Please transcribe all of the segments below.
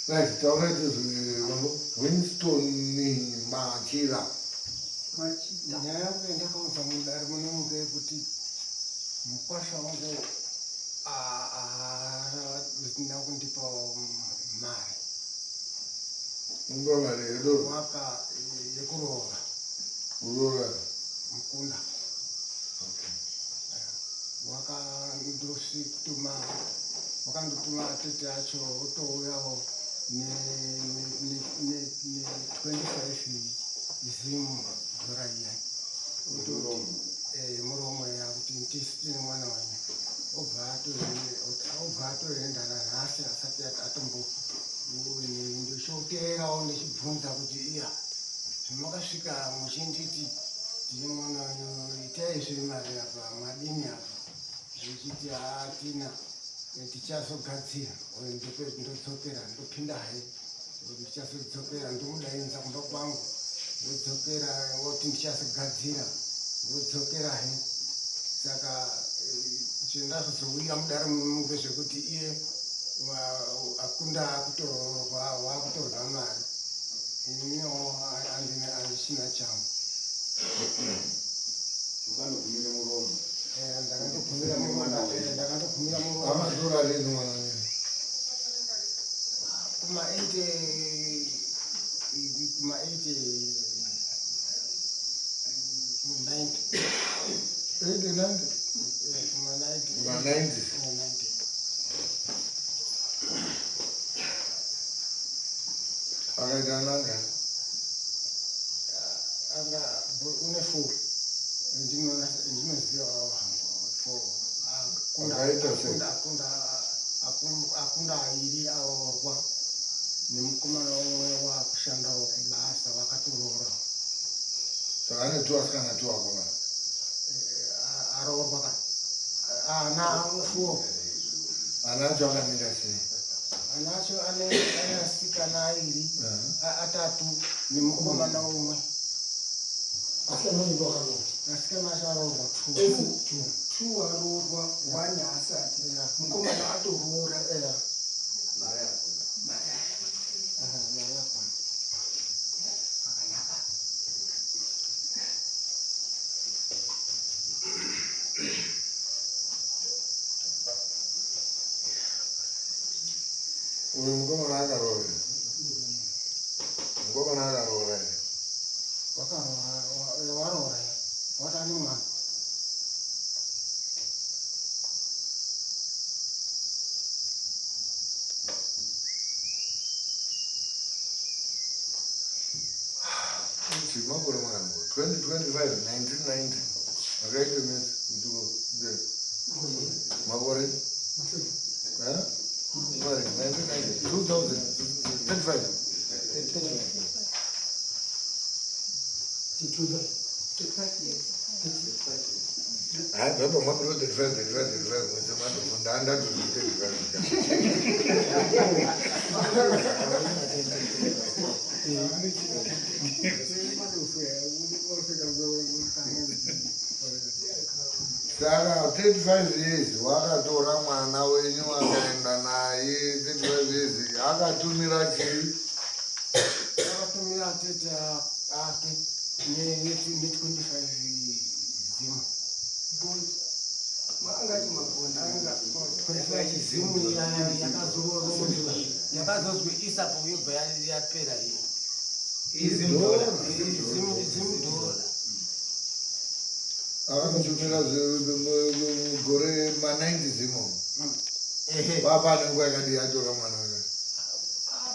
Right, taurai tizwe mambo Winston Machira. Nyaya yangu yandakaudza mudare muno ngeyekuti mukwasha wangu haana kundipa mari. Unga mari yedoro. Waka yekuroora. Kuroora. Mukunda. Okay. Wakandosituma wakandotuma atete acho otouyawo ne 25 zimu dhora iya ototi muromo ya kuti ndisi tine mwana wenyu obva atoenda nanhasi asati atombo ndochoteerawo ndichibvunza kuti iya zvamakasvika muchinditi tine mwana wenyu itai zvemari apa mwadini apa ndichiti hatina tichazogadzira ndodzokera ndopindahe ndichazodzokera ndomudainza kumba kwangu ndodzokera oti ndichazogadzira ndodzokerahe saka chendazozouya mudare muno ngezvekuti iye akunda akutorwa wakutorwa mari iniwo handichina changu. Ukanogumira muromo. Ndakandogumira muromo. Ndakandogumira muromo. Amatora rini mwana wenyu? Kuma 80 kuma 80 90. 80 90? Kuma 90. Kuma 90. 90. Akaita ananga? Anga une 4. Ndinoziva 4. Akaita sei? Akunda airi aorwa nemukomana umwe wakushandawo kubasa wakatoroora. Saka ane 2 asikana 2 akomana. Aroorwa ka. Ana 4. Ana acho akamira sei? Ana acho ane asikana airi atatu nemukomana umwe. Asikana acho akaroorwa. Asikana acho aroorwa 2. 2 aroorwa, 1 haasati. Mukomana atoroora. Mari yakona. Mari yakona. Vakanaka. Uyu mukomana akaroora. Mukomana akaroora. Wakaroora, waroora. Watani mwana. Makore mwana 2025 1990 akaita mesi kuti makore eh mari 1990 2035 hayi baba mwapiro 35 35 35 mwese mandofunda andandozvi 35. Saka 35 years wakatora mwana wenyu akaenda naye 35 years akatumira chii? Akatumira tete ake ne 25 zima. Angati mabhonda Anga Zimu yakazozwe isapo yobva yapera iyo. Izimdora. Zimdora. Akamutumira gore ma90s imomo. Ehe. Papa nenguva yakadii atora mwana wake?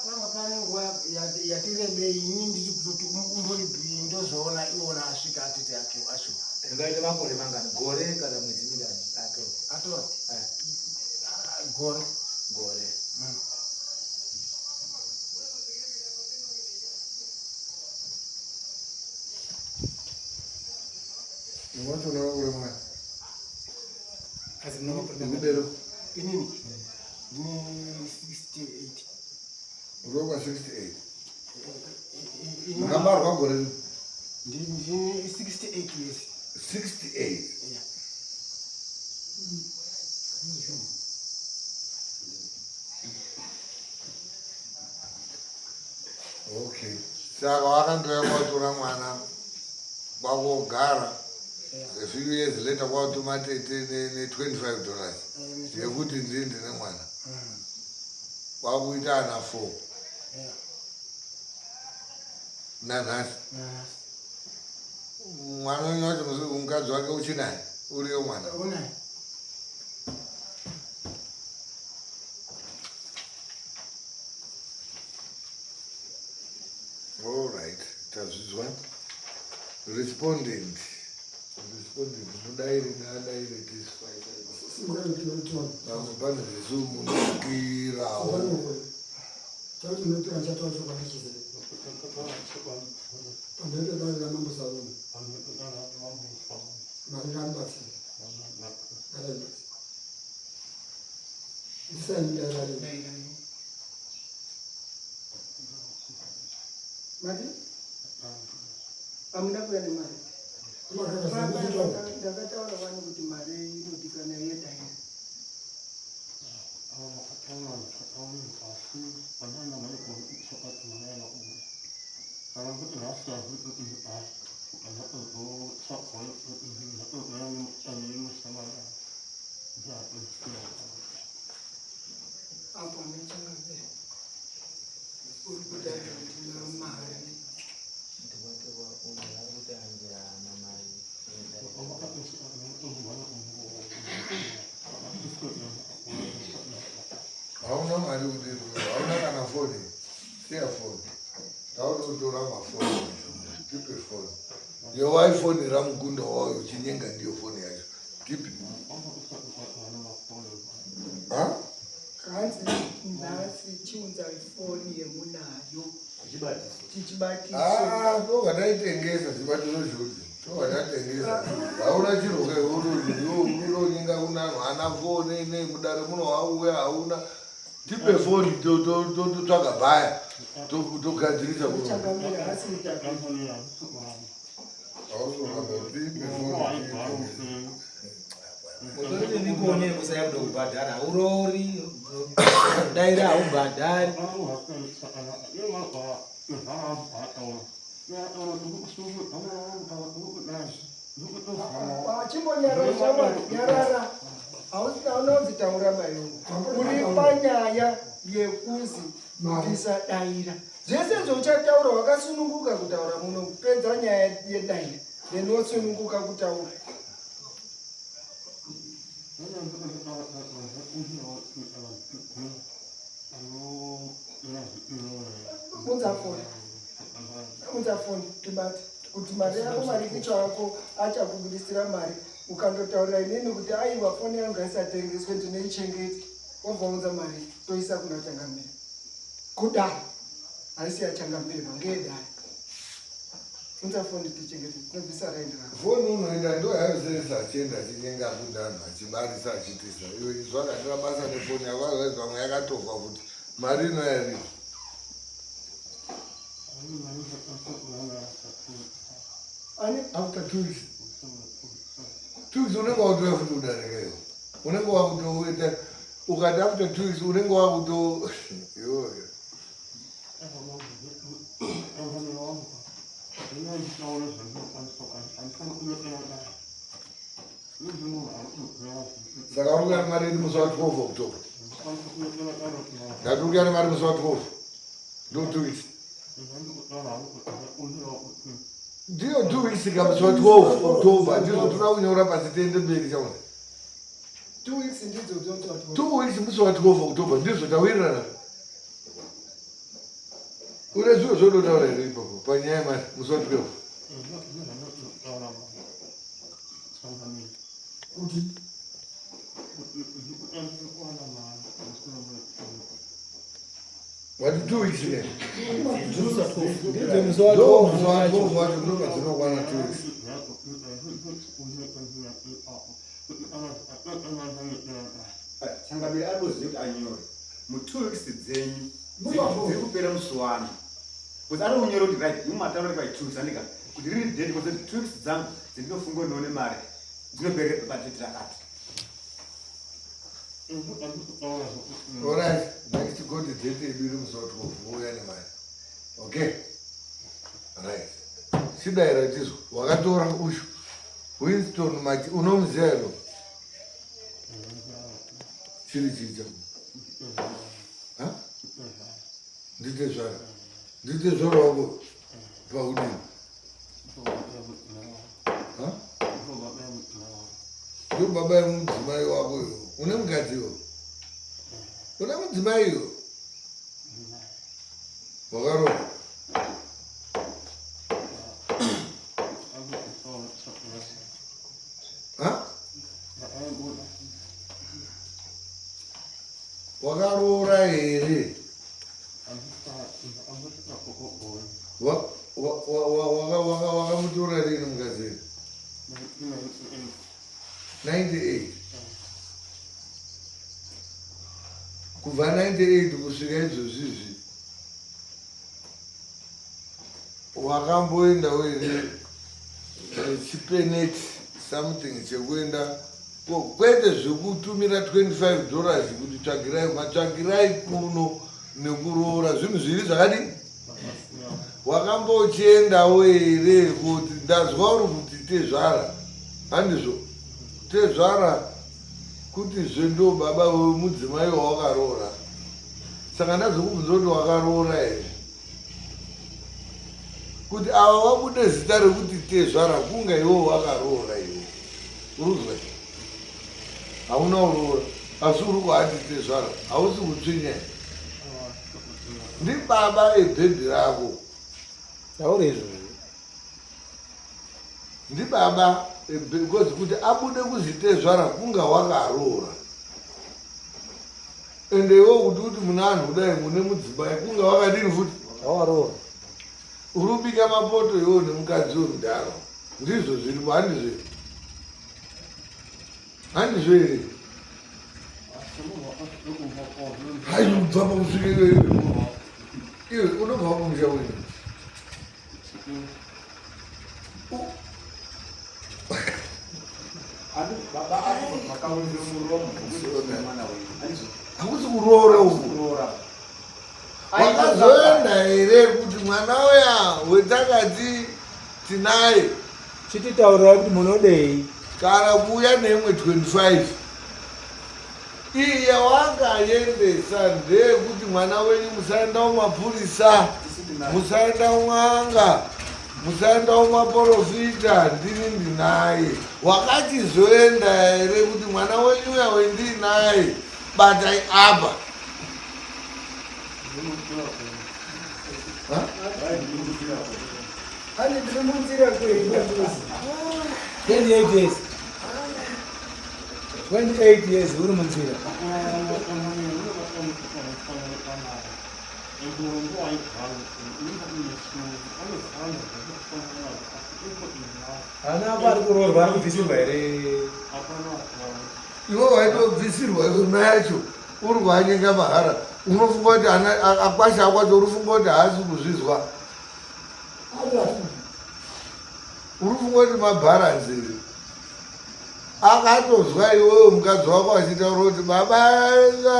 Panga pane nguva yatirebei, ini ndiri kutoti umbori bhii, ndozoona iwona asvika atete ake acho. Ingaite makore mangani? Gore kana mwedzi mingani atora? Atora Eh, gore. Gore. Unotona makore mangani? Asi muna makore mangani? Ekubereka. Inini ndine 68. Urokwa 68. Inini Makabarwa gore ripi? ndine 68 years. 68. Yeah. Okay, saka wakandouya kwatora mwana kwakogara. A few years later kwatuma tete ne$25 yekuti ndii ndine mwana, kwakuita ana 4. Nanhasi mwana wenyu wacho, mukadzi wake uchinaye, uriyo mwana? Unaye. Allright, tazvizwa. Respondent, mudaire ngaadaire tisu. Pamwe pane zvisu munokirawo. Chakuti ndinotora ndichataura chokwadi chizere pamberi pedare ramambo Salome. Mari ngamubatsire, ngaraibasi ndisaindairarei. Mati hamuna kuya nemari. Amakakazaa. Ndakataura wani kuti mari inodikana yedaira. Apo anachangamire uri kutaura ndina mari. Ndikuti uyu ari kuti hanzi haana mari yedare. Hauna mari kuti hauna kana foni, siya foni, taunotora mafoni, tipe foni yewaifoni ramukunda wayo uchinyenga, ndiyo foni yacho, tipe. Ha? Hanzi nhasi chiunzai foni yemunayo. Chibatiso. Tichibatiso. Ah, tobva taitengesa chibatiso choti tobva tatengesa. Hauna chiro keunonyenga kunanhu ana foni nei mudare muno wauya hauna, tipe foni, totsvaga bhaya, togadzirisa kuno. Changamire hasi mutapi. Hausoramba, tipe foni tiitengese. Utori mikone kusaya kuda kubhadhara, haurori, daira haubhadhari. Chimbonyarara, nyarara. Hauna taura mayungu, uri panyaya yekuzi tisadaira zvese zvauchataura, wakasununguka kutaura muno. Pedza nyaya yedaira, then wosununguka kutaura. Unza foni, unza foni tibate kuti mari yako, marikicho ako achakubudisira mari. Ukandotaurira inini kuti aiwa, foni yangu ngaisatengeswe, ndinoichengeta, wobva unza mari toisa kuna changamire. Kudai haisi yachangamire, ngeyedai. Unza foni tichengete, tinobvisa raindi rako. Foni unoenda ndo yayoseresa achienda achinyenga kundanhu achibarisa achitisa iwe zvakatira basa nefoni yako, otherwise pamwe yakatofa futi, mari inoyariri. Ani? After 2 weeks, 2 weeks unenge wakutoya futi kudarika iwo, unenge wakutoita ukati after 2 weeks unenge wakuto iyoyo. Saka uri kuya nemari yedu musi wa 12 October. Ndati uri kuya nemari musi wa 12. Ndo 2 weeks. Ndiyo 2 weeks ka musi wa 12 October. Ndizvo toda kunyora pasi tiende mberi chaona. 2 weeks ndidzo dzotoa. 2 weeks musi wa 12 October ndizvo tawirirana. Une zviro zvodotaura here ipapo panyaya yemari musi wa 12? Kuti Wati 2 weeks here. Ndidzo musi wa Ndo 12 musi wa wacho. 12 wacho ndo padzinokwana 2 weeks. Changamire arikuziva kuti anyore mu2 weeks dzenyu Musi wa 12. dziri kupera musi wani because ari kunyora kuti right imwe mataura kuti by 2 weeks andika kuti riri date because 2 weeks dzangu dzindinofunga kuti ndione mari dzinoperera padate rakati. Alright, next go to date yedu iri musi wa 12 wouya nemari. Okay? Right. Chidaira tizvo wakatora ushu Winston Machi unomuziva here? Chiri chii chako? Ha? Nditezvara. Nditezvara wako paudini? Ha? Ndo baba yemudzimai wako iwe. Une mukadzi iwe? Une mudzimai iwe? Wakaroora? Ha? Wakaroora here? Wakamutora rini mukadzi? 98. Kubva 98 kusvika izvozvizvi wakamboendawo here chipeneti something chekuenda kwete zvekutumira $25 kuti tsvagirai matsvagirai kuno nekuroora zvinhu zviri zvakadii? Wakambochiendawo here kuti ndazwa uri kuti tezvara handizvo tezvara kuti zvendo baba wemudzimai wawakaroora saka ndazokubvunza kuti wakaroora here kuti ava vabude zita rekuti tezvara kunga iwo wakaroora iwo uruzwa hauna uroora asi uri kuhati tezvara hausi kutsvinya ndibaba ebhebhi rako. Taura izvozvo. Ndibaba because kuti abude kuzitezvara kunga wakaroora ende iwo kuti kuti mune anhu kudai mune mudzimai kunga wakadini futi Wawaroora. Uri kubika mapoto iwo nemukadzi wemudhara ndizvo zvirimo handizvo here handizvo here hai ubva pakusvika iwe iwe unobva kumusha wenyu. Baba ako makaunzira muromo mwana wenyu handizvo? Hakusi kuroora uku. Kuroora. Wakazoenda here kuti mwana uya wetakati tinaye Chititaurirai kuti munodei. Kana kuuya neimwe 25 iyi yawakaendesa ndeyekuti mwana wenyu musaenda kumapurisa, musaenda kun'anga, musaenda kumaporofita, ndini ndinaye. Wakachizoenda here kuti mwana wenyu uya wendinaye batai apa? Ha? Ani ndiri munzira kuenda. 28 years. 28 years uri munzira. Ana ako ari kuroorwa ari kubvisirwa here? Iwe waitobvisirwa yona yacho uri kuanyenga mahara unofunga kuti akwasha akwacho uri funga kuti haasi kuzvizwa uri funga kuti mabharanzi here akatozwa iwewe mukadzi wako achitaura kuti baba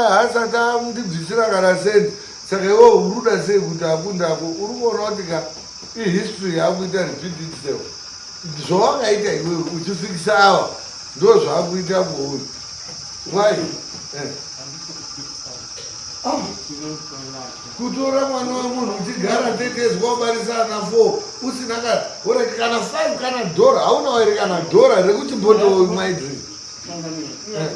hasati amundibvisira kana sendi saka iwewe uri kuda sei kuti akundako uri kuona kuti ka ihistory yakuita repeat itself zvawakaita iwewe uchifikisa ava. Ndo zvaakuita kuuri. Why? Eh. Ah. Kutora mwana wemunhu uchigara tetezwa wabarisa ana 4 usina kana ora kana 5 kana dhora hauna wairi kana dhora rekuti mboto maidri. Eh. Eh.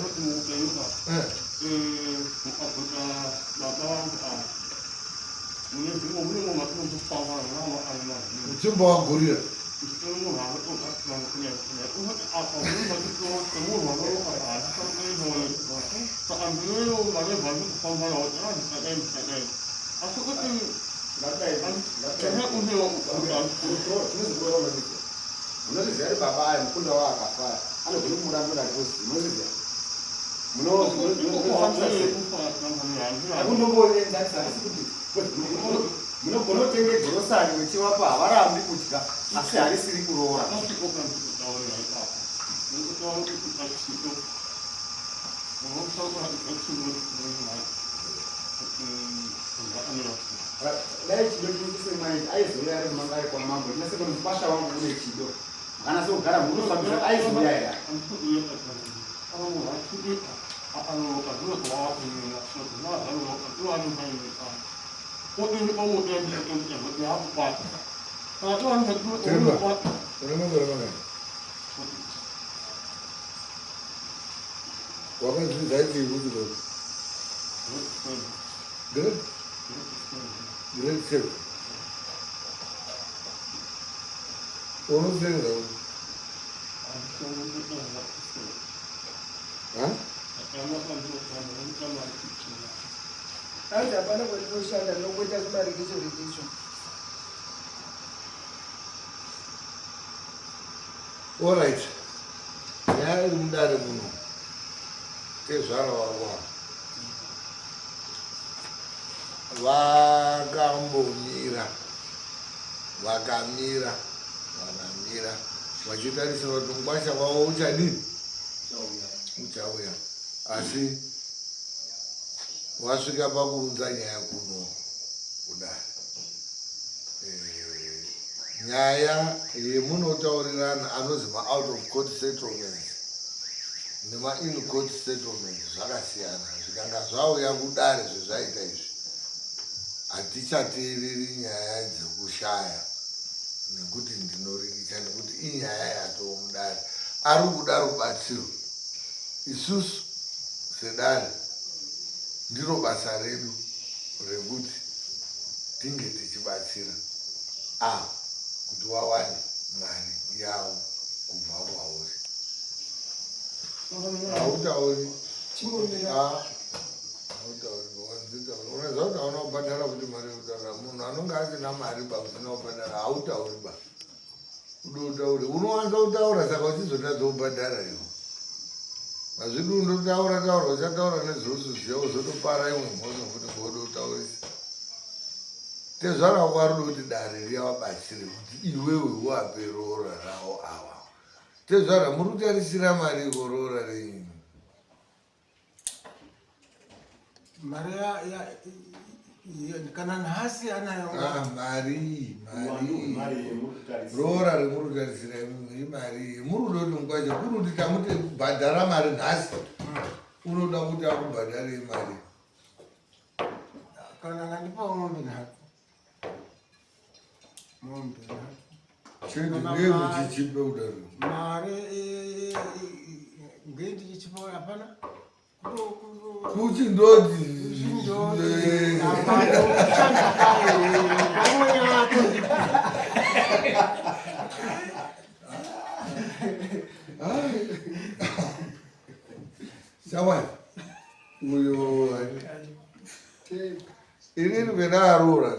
Uchimbowagurira. Munozviziva kuti baba aya mukunda wavo akafa anogona kumurambira kuti munozviziva munofambisa sei akundomboenzanisa asi kuti munogona kutenga gorosari muchivapa havarambi kudya asi harisiri kuroora dai chido chiri semai aizouya ari mumangari kwamambo ndinase kuti mukwasha wangu une chido makanase kugara munofambisa aizouya here Temba, une makore mangani? Wakadzidza chii kuchikoro? Grade? Grade 7. Unosenza upi? Ha? Hanzi hapana kwandinoshanda ndinongoita zvimarikicho rikicho. Alright. Nyaya iri mudare muno. Tezvara wavo ava. Vakambomira. Vakamira. Vakamira. Vachitarisira kuti mukwasha wavo uchadii? Uchauya. Asi wasvika pakuunza nyaya kuno kudare. Eh, nyaya yemunotaurirana anozi maout of court settlements nemain court settlements zvakasiyana. Zvikanga zvauya kudare zvezvaita izvi, hatichateereri nyaya dzekushaya nekuti ndinorikicha nekuti inyaya yatoo mudare. Ari kuda rubatsiro, isusu sedare ndiro basa redu rekuti tinge tichibatsira ava kuti wawane mari yavo kubva kwauri. Hautauri. Ah, hautauri wanzitauri. Unoziva kuti hauna kubhadhara kuti mari yekutaura. Munhu anonge asina mari ba usina kubhadhara hautauri ba. Udotaure. Unowanza kutaura saka uchizotadza kubhadhara iwe. Hazvidi undotaura taura uchataura nezveusiziva uzotopara imwe mhosva futi ngodotaurisa. Tezvara wako arikuda kuti dare riya vabatsire kuti iwewe uvape roora ravo ava. Tezvara muri kutarisira mari iko roora renyu. Mari ya, ya, ya, kana nhasi anayo. Ah, mari, mari. Roora remuri kutarisira imimi imari. Muri kuda kuti mukwache kuri kuti tamuti bhadhara mari nhasi. Unoda kuti akubhadhare mari. Kana ngandipa mombe nhatu. Mombe nhatu. Chete ngei muchichipe kudaro. Mari ngei ndichichipa hapana. Kuti ndoti. Ndoti. Hapana. Pamwe yako ndipi. Shamwari. Uyo inini venaaroora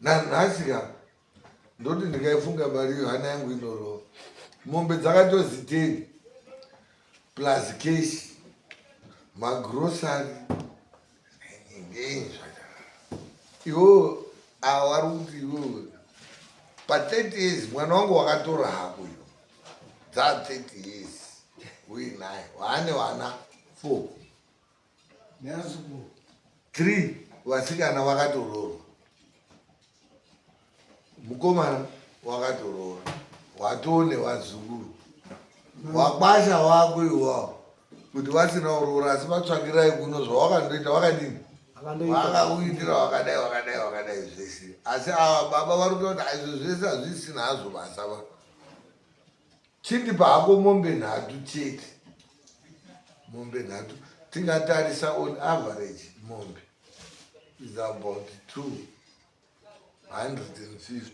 nanhasi ka ndoti ndikaifunga mari iyo hana yangu inorova mombe dzakatozi ten plus cash magrosari iwo awari kuti iwewe pa 30 years mwana wangu wakatora hako iyo dza 30 years uinaye waane vana 4 Neazukuru. 3 vasikana vakatoroorwa mukomana wakatoroora watoo nevazukuru. Wakwasha wako iwawo kuti vasina kuroora asi vatsvakirai kuno zvawakandoita wakadini vakakuitira wakadai wakadai wakadai zvese asi ava baba vari kuta kuti izvo zvese hazvisina hazvo basa va chindipa hako mombe nhatu chete mombe nhatu tingatarisa on average mombe is about 250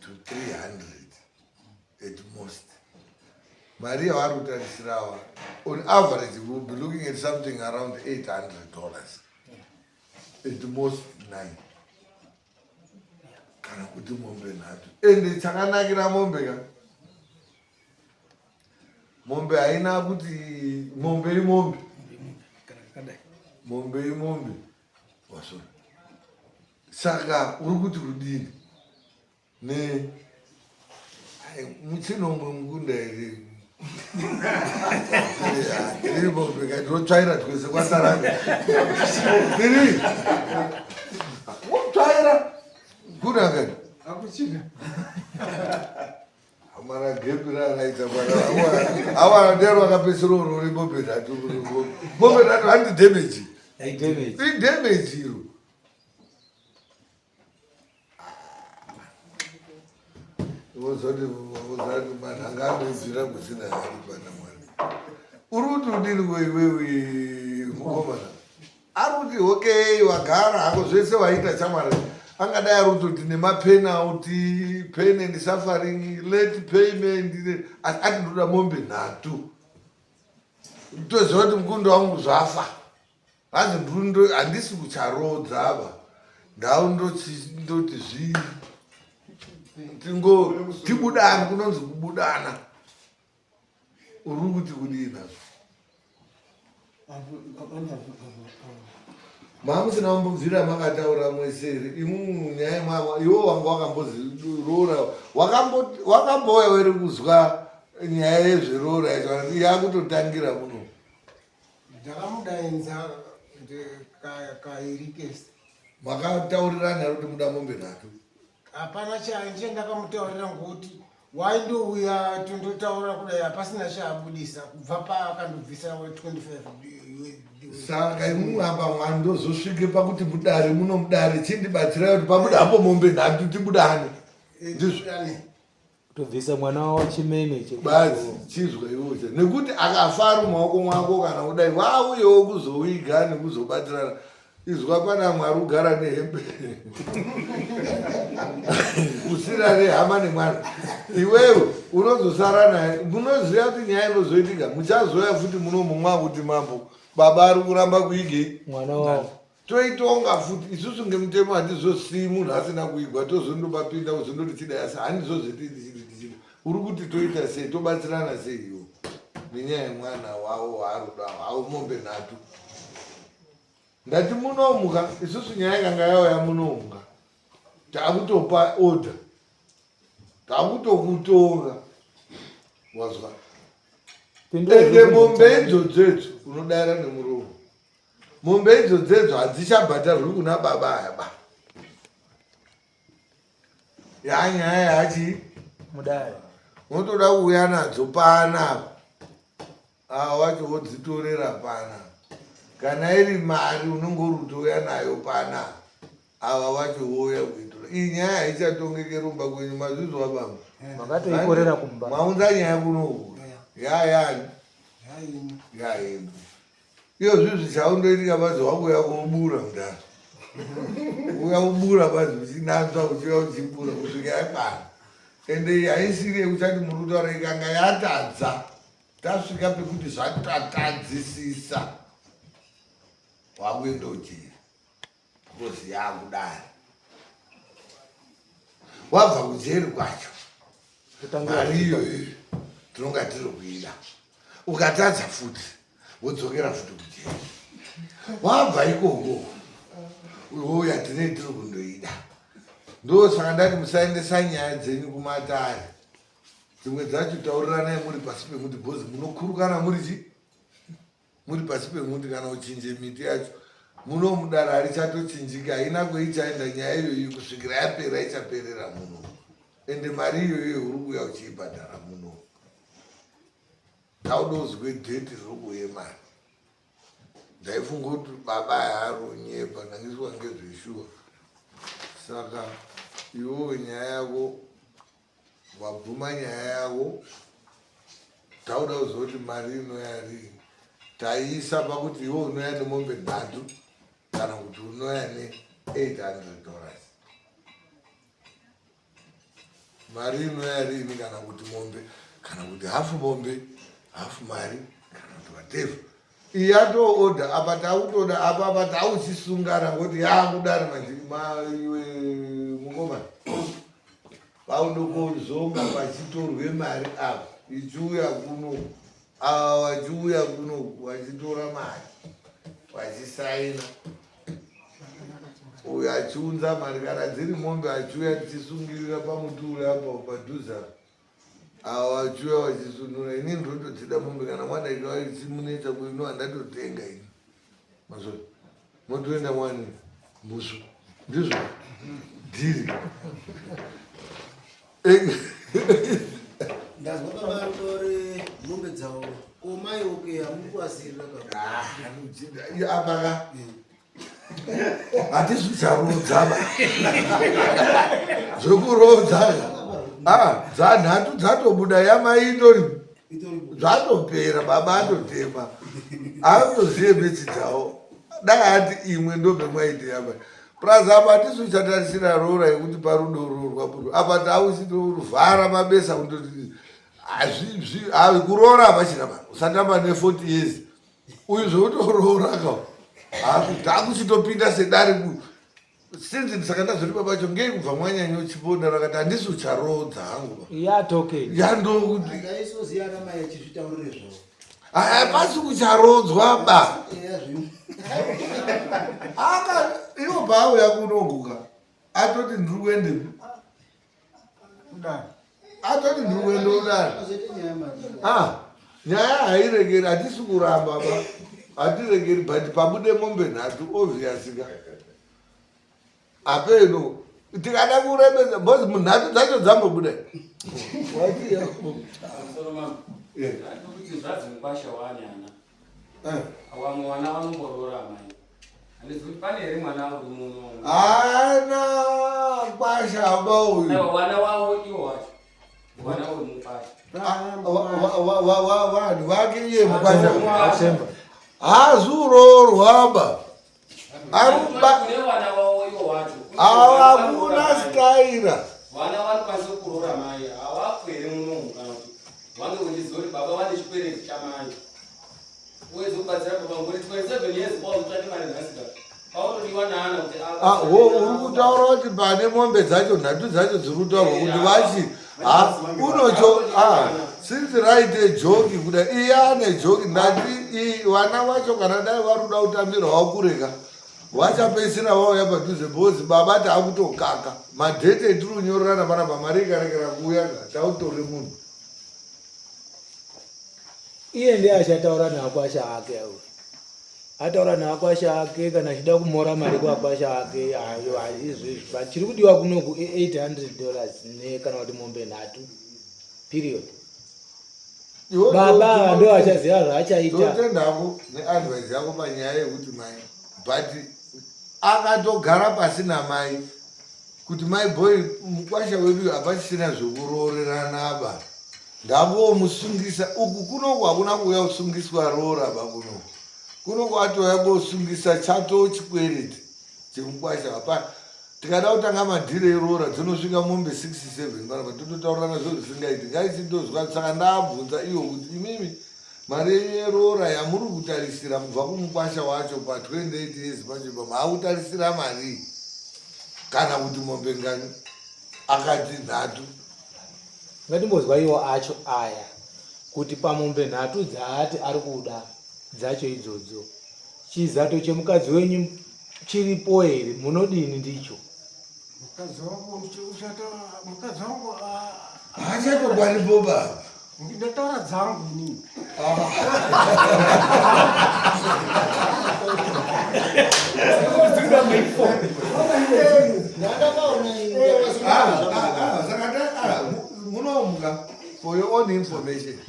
to 300 at most mari yavari kutarisira ava on average we will be looking at something around $800 at most 9 kana kuti mombe nhatu ende chakanakira mombe ka mombe haina kuti mombe imombe mombe imombe wasona saka uri kuti kudini ne muchinomwe mukunda here tiri mombe ka tinotsvaira twese kwasaranga tiri wotsvaira kuna kani Akuchina. Amara gepi raakaita mwana awana ndero akapedzisira urori mombe nhatu mombe nhatu handi damage idamage iro wozoti wozati manhanga anoibvira kusina hari pana mwari uri kuti udini koiwewe mukomana Ari kuti okay wagara hako zvese waita chamwari angadai ari kutoti nemapenalty pain and suffering late payment asi ati ndoda mombe nhatu toziva kuti mukundo wangu zvafa hanzi ndundo handisi kucharodza ava ndau ndoti zvii tingo tibudane kunonzi kubudana Uri kuti kudii nazvo? Mamusina kumbobvira makataura mwese here? Imwimwi nyaya mama iwe wanga wakamboziroora wakambouya weri kuzwa nyaya yezveroora yacho yakutotangira muno. Ndakamudainza kairi kese. Makataurirana here kuti muda mombe nhatu? Hapana chandakamutaurira ngokuti waindouya tondotaura kudai hapasina chaabudisa kubva paakandobvisa 25 saka imumwe apa mwandozosvike pakuti mudare muno mudare chindibatsirai kuti pabuda hapo mombe nhatu tibudane eh, ndizvo kutobvisa mwana wavo chimene badzi chizwa iwocha nekuti akafa ari mumaoko mwako kana kudai wauyewo kuzowiga nekuzobatirana Izwa pana Mwari ugara nehembe usina nehama nemwana iwewe unozosara naye munoziva kuti nyaya inozoitika muchazouya futi munomu mwakuti mambo baba ari kuramba kuigei mwana wavo toitonga futi isusu ngemutemo hatizosii munhu asina kuigwa tozondopapinda kuzondoti chidai asi handizvo zvetiichida uri kuti toita sei tobatsirana sei iwo nenyaya yemwana wavo waaruda havo mombe nhatu Ndati munomuka isusu nyaya ikanga yauya munomuka takutopa order takutokutonga wazwa ende mombe idzodzo idzo unodaira nemuromo mombe idzodzo idzo hadzichabhadharwi kuna baba aya ba yanyaya yachi mudare unotoda kuuya nadzo panapa Ava wacho wodzitorera pana. Kana iri mari unenge uri kutouya nayo pana. Ava wacho wouya kuitora. Iyi nyaya haichatongeke rumba kwenyu mazvizwa baba. Makatoikorera kumba. Maunza nyaya kuno uku. Yayani? Yayenyu. Iyo zvizvi chaundoitika bazi wakuuya kobura mudhara. Uya kubura bazi uchinanzva uchiuya uchibura kusvika yakwana. Ende haisiri yekuchati muri kutaura ikanga yatadza. Tasvika pekuti zvatatadzisisa wakuenda ujeri because yakudari wabva kujeri kwacho mari iyoyo tinonga tiri kuida ukatadza futi wodzokera futi kujeri wabva ikoko uya tine tiri kundoida ndosaka ndati musaendesa nyaya dzenyu kumatare Dzimwe dzacho tauriranai muri pasi pemuti bhozi munokurukana muri chi muri pasi pemuti kana uchinje miti yacho muno mudara harichatochinjika haina kweichaenda nyaya iyoyi kusvikira yapera ichaperera muno ende mari iyoyo uri kuuya uchiibhadhara muno. Taudozwe dheti rokuuye mari. Ndaifunga kuti baba haarunyepa ndangiswa ngezveshuwa. Saka iwewe nyaya yako wabvuma nyaya yako tauda kuzoti mari inoya rini taiisa pakuti iwe unoya nemombe nhatu kana kuti unoya ne 800 dollars mari inoya rini kana kuti mombe kana kuti hafu mombe hafu mari kana kuti whatever iyi yatooda apa takutoda apa apa tauchisungana ngokuti yakudari manje maiwe mukomana paunokozonga pachitorwe mari apa ichiuya kuno ava vachiuya kuno vachitora mari vachisaina uyo achiunza mari kana dziri mombe achiuya tichisungirira pamuti uri apa padhuze apa ava vachiuya vachisunura ini ndotodzida mombe kana mwadaichimunetsa kuino handatotenga ini mazvo motoenda mwani musu ndizvo dhiri Ndazwa baba vari mombe dzavo. Ko mai oke hamukuasirira ka. Ah, apa ka hatisi kucharoodza ba zvekuroodza ah, dzanhatu dzatobuda yamai itori zvatopera baba atotema atozive metsi dzawo dai ati imwe ndobve mwaite yamai plus apa hatisi kuchatarisira roora yekuti parudo roorwa buru apa tausitovhara mabesa kundoti kuroora hapachina ba usatamba ne 40 years uyu zvekutoroora ka takuchitopinda sedare since saka ndazoti baba cho ngei kubva mwanyanya uchiponda rakati handisi ucharoodza hangu yandokuti hapasi kucharodzwa ba aka iwo paauya kunoguka atoti ndiri kuendepi atoti ndiri kuenda kudare ah, nyaya hairegeri hatisi kuramba ba hatiregeri but pabude mombe nhatu obvious ka apeno tikada kurebesa bcause munhatu dzacho dzambobuda Vamwe vana vanomboroora amai. Handizivi pane here mwana uri muno. Ana kwasha ba uyu. Aiwa vana wavo iwo wacho. Vana uri mukwasha. Vanhu vake iye mukwasha. Hazuroorwa ba. Aruba. Nevana wavo iwo wacho. Havakuna staira. Vana vanokwanisa kuroora mai havapo here muno kana kuti vange vachiziva kuti baba vane chikwereti chamai. Uweze kubatsira baba ngori 27 years kwa utsvake mari nhasi ka. Paunodiwa naana kuti Ah, wo uri kutaura kuti pane mombe dzacho nhatu dzacho dziri kutaurwa kuti vachi ha unocho ah, since raite joki kuda iye ane joki ndati vana vacho kana dai vari kuda kutambira wakureka vachapedzisira vauya padhuze because baba taakutokaka madhete etiri kunyorerana panapa mari ikarekera kuuya ka tautore munhu Iye ndiye achataura naakwasha ake ayo. Ataura naakwasha ake kana achida kumora mari kuakwasha ake ayo izvi but chiri kudiwa kunoku 800 dollars ne kana kuti mombe nhatu period. Baba ava ndo achaziva zvaachaita. Totendako neadvice yako panyaya yekuti mai but akatogara pasi namai kuti mai boy mukwasha wedu hapachisina zvekuroorerana ba Ndavomusungisa uku kunoku hakuna kuuya kusungiswa roora ba kunoku. Kunoku atouya kosungisa chato chikwereti chemukwasha hapana. Tikada kutanga madhiri eroora dzinosvika mombe 67 panapa tototaurirana zvo zvisingaiti. Ngaichindozwa saka ndabvunza iwo kuti imimi mari yenyu yeroora yamuri kutarisira kubva kumukwasha wacho pa 28 years pacho pa maakutarisira marii kana kuti mombe ngani akati nhatu. Ngatimbozwa iwo acho aya kuti pamombe nhatu dzaati ari kuda dzacho idzodzo chizato chemukadzi wenyu chiripo here munodini ndicho Mukadzi wangu uchata mukadzi wangu ah, haachatobaripo baba ndinotaura dzangu inini. Saka munomuka for your own information.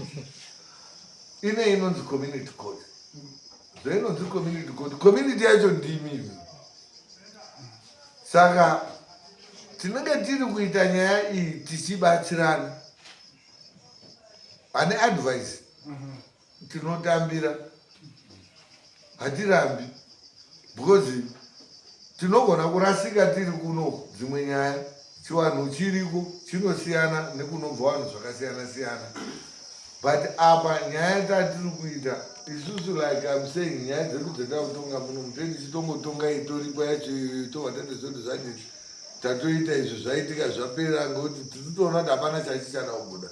Ine inonzi community court. Zvainonzi community court, community yacho ndimi imi. Saka tinenge tiri kuita nyaya iyi tichibatsirana. Ane advice tinotambira, hatirambi because tinogona kurasika tiri kuno dzimwe nyaya. Chivanhu chiriko chinosiyana nekunobva vanhu zvakasiyana siyana, but apa nyaya tatiri kuita isusu, like I'm saying, nyaya dzedu dzatakutonga muno muteni tichitongotonga itoripo yacho iyoyo, tobva tatozoti zvadii, tatoita izvo zvaitika zvapera, ngekuti tiri kutoona kuti hapana chachichada kubuda.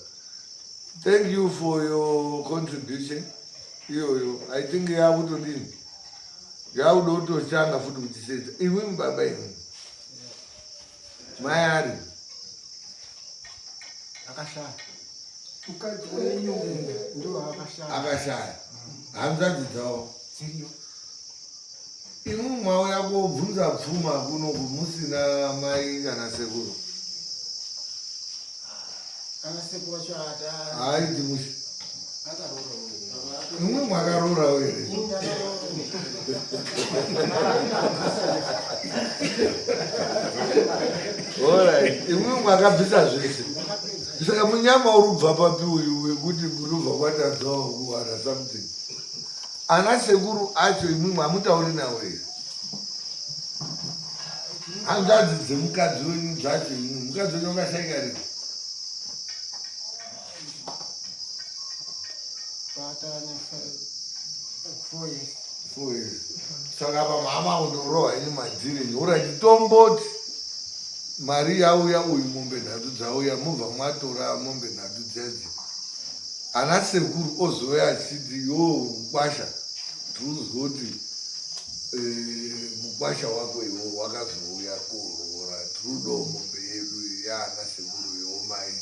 Thank you for your contribution iyoyo. I think yakutodini, yakuda kutoshanga futi kuchisedza. Imwi mubaba, imwi mai ari Akashaya mukadzi wenyu, ndo akashaya. Akashaya, hanzvadzi dzavo dziriyo. Imwi mauya kobvunza pfuma kunoku musina mai kana sekuru. Ana sekuru vacho ata Haaiti mushe. Akaroora. Imwi mwakarorawo here? Ini ndakaroora. Alright, imwi mwakabvisa zvese, saka munyama uri kubva papi uyu wekuti munobva kwatadzawo kuwana something? Ana sekuru acho imwi hamutauri nawo here? Hanzvadzi dzemukadzi wenyu dzacho imwi, mukadzi wenyu wakashaika rini? Patane 4 years. 4 years. Saka apa mama undorohwa ini madhiri. Alright, tomboti mari yauya uyu, mombe nhatu dzauya, mobva mwatora mombe nhatu dzedzi. Ana sekuru ozouya achiti, "Yo mukwasha, tirikuzwa kuti mukwasha wako iwo wakazouya kuroora, tirudawo mombe yedu yaana sekuru iwo mai."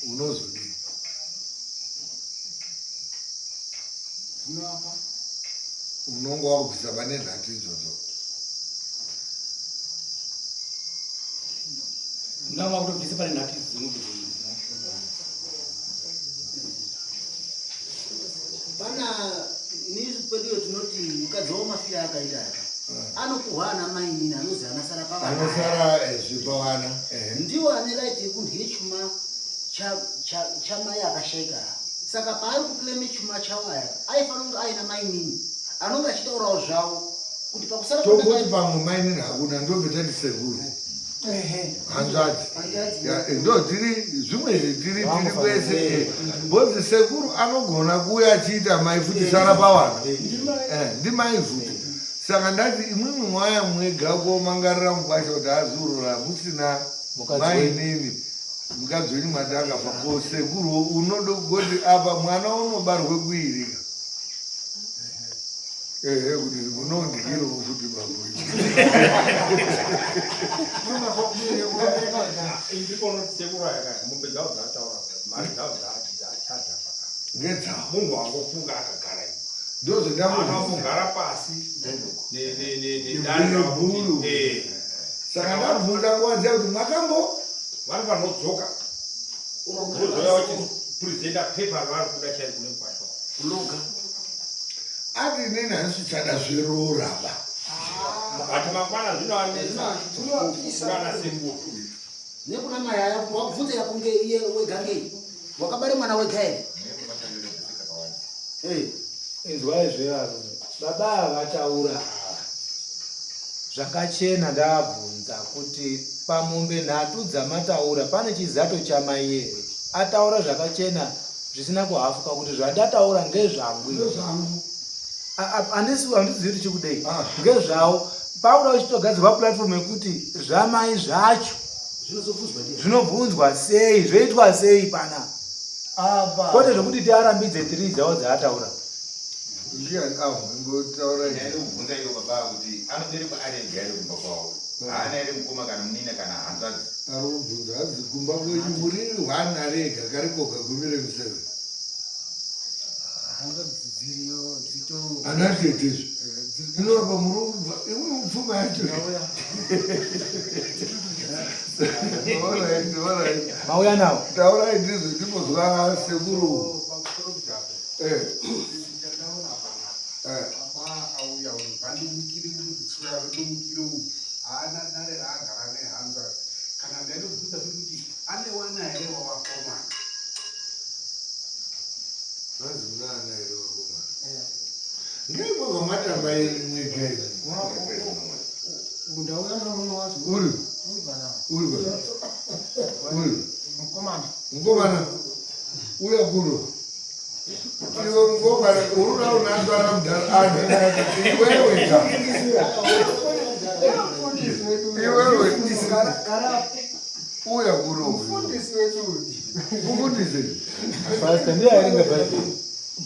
Unozodii? Zvinoapa. Unonge wakubvisa pane nhatu idzodzo. Unanga wakutobvisa pane nhatu idzi dzemombe idzi. Pana nisu kweduyo tinoti mukadzi wamafira akaita aka anopuhwa ana mainini anozi anasara pavana. Anosara zvipavana. Ndiwo ane right yekudye chuma chamai akashaika. Saka paari kuclaima chuma chavo aya, aifanira kunge aina mainini anonge achitaurawo zvavo kuti pakusara Tomboti pamwe mainini hakuna, ndobve tati sekuru, hanzvadzi. Ya, ndo tiri zvimwe tiri kwese, because sekuru anogona kuuya achiita mai futi sara pawana. Ndimai futi. Saka ndati imwimwi mwaya mwega komangarira mukwasha kuti azorora musina Mukadzi wenyu. mainini, mukadzi wenyu mwati akafa, ko sekuru unodo kuti apa mwana unobarwe kuirika ehe kuti munondikirewo futi bambo. Ndikuona kuti sekuru aya mombe dzavo dzataura, mari dzavo dzachaja paka Ngedzavo. Munhu wangofunga akagara ipo. Ndozvendamubvunza. Anongogara pasi Nebhuru. Saka ndabvunza nguva dziya kuti mwakambo vari vanodzoka vozouya vachipresenta pepa ravari kuda chairo kune mukwasha. Kuloga. Ati inini handisi chada zverooraba. But mangwana zvinoanetsa kunana sekuru. Nekuna mai aya wabvunza yakunge iye wega ngei wakabare mwana wega here? Inzwai zvevarume, baba ava vataura ava zvakachena. Ndavabvunza kuti pamombe nhatu dzamataura pane chizato chamai here? Ataura zvakachena zvisina kuhafuka kuti zvandataura ngezvangu izvi. Ndezvangu. Handisi handizivi tichikudei ngezvawo. Pakuda kuchitogadzirwa platform yekuti zvamai zvacho Zvinozobvunzwa ndiye. Zvinobvunzwa sei, zvoitwa sei pana Apa kwete zvekuti tiarambidze tiri dzavo dzaataura. Ndiani avo ingotaura? Ndaida kubvunza ivo baba kuti anoberekwa ari ega here kumba kwavo? Haana here mukoma kana munina kana hanzvadzi? Ari kubvunza hanzi kumba kwenyu muri one ari ega kari koga gumi remuseve. Hanzvadzi dziriyo dzito. Ana tetezvo inorapa muri kubva imwe pfuma yacho. Alright, alright. Mauya nawo. Taurai ndizvo timbozwa sekuru. Eh. Chandaona panapa. Baba auya uyu vandimukire kutsura ndomukire uyu haana dare raagara nehanzvadzi kana ndainobvunza futi kuti ane wana here wawakomana. Hanzi muna ana here wakomana? Ngei mabva matamba mwega here? Ndauya nomumwe wacho. Uri? Uri pa? Uri? Mukomana. Mukomana. Uya kuno. Iwe mukomana uruda unatwara mudhara ana. Iwewe ka. Iwewe. Uya kuno. Mufundisi wedu. Mufundisi. Pastor ndiye aerenga Bhaibheri.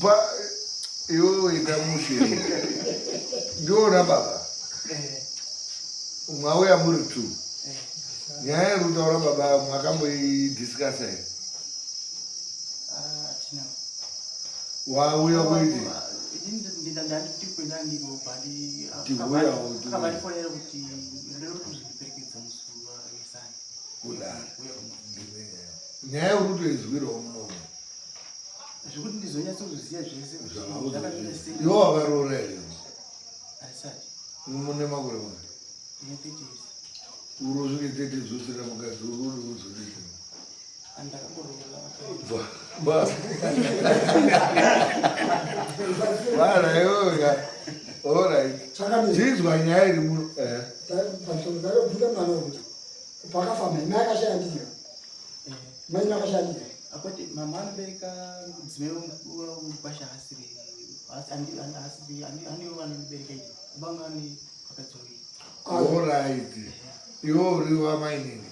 Pa iwewe ita mushe. Ndiona baba. Mwauya muri two. Nyaya iri kutaura baba mwakamboidiscussa here? Wauya kuiti? Akabatifonera kuti ndinoda kuzviperekedza musi wesani. Kudaro. Nyaya uri kutoizwirawo munomu. Zvekuti ndizonyatsokuziva zvese kuti zvakaita sei. Iwe wakaroora here? Handisati. Mune makore mangani? Ndine 30 years. Uri usvike 30 dzosina mukadzi uri uri kuzodii? Andakamboroora. Ba. Bana iwewe ka. Alright. Chinzwa nyaya iri muno. Eh. Pamusoro ndakabvunza mwana kuti pakafa mai mai akashaya ndika mai akashaya ndika Akwati mama anobereka mudzimai wemukwasha asiri asiri aniwo vanobereka ini banga ane vakadzi vaviri. Alright. Iwe uri wamainini.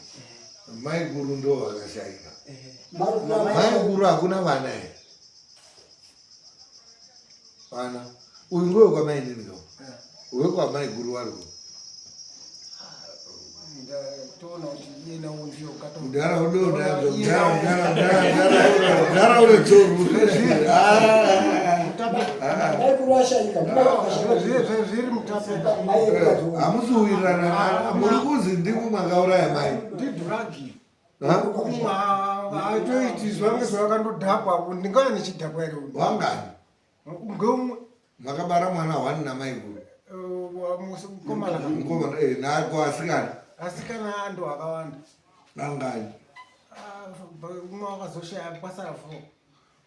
Maiguru ndo vakashaika. Maiguru hakuna vana here? Vana. Uyu ngewekwamainini ka? Wekwamaiguru wariko. Toona kuti iyena ndiyo Mudhara unoda mudhara mudhara mudhara mudhara une tsoro. Maiguru ashaika zviri mutape. Hamusi kuwirirana muri kuzi ndimwi makauraya mai. Ndidhuragi. Ha? Haatoiti zvange zvavakandodhakwa ndingauya nechidhakwa here Wangani? Ngeumwe. Makabara mwana wani namaiguru. Mukomana. Mukomana eh nako asikana. Asikana ando akawanda. Vangani? Umwe wakazoshaya kwasara four.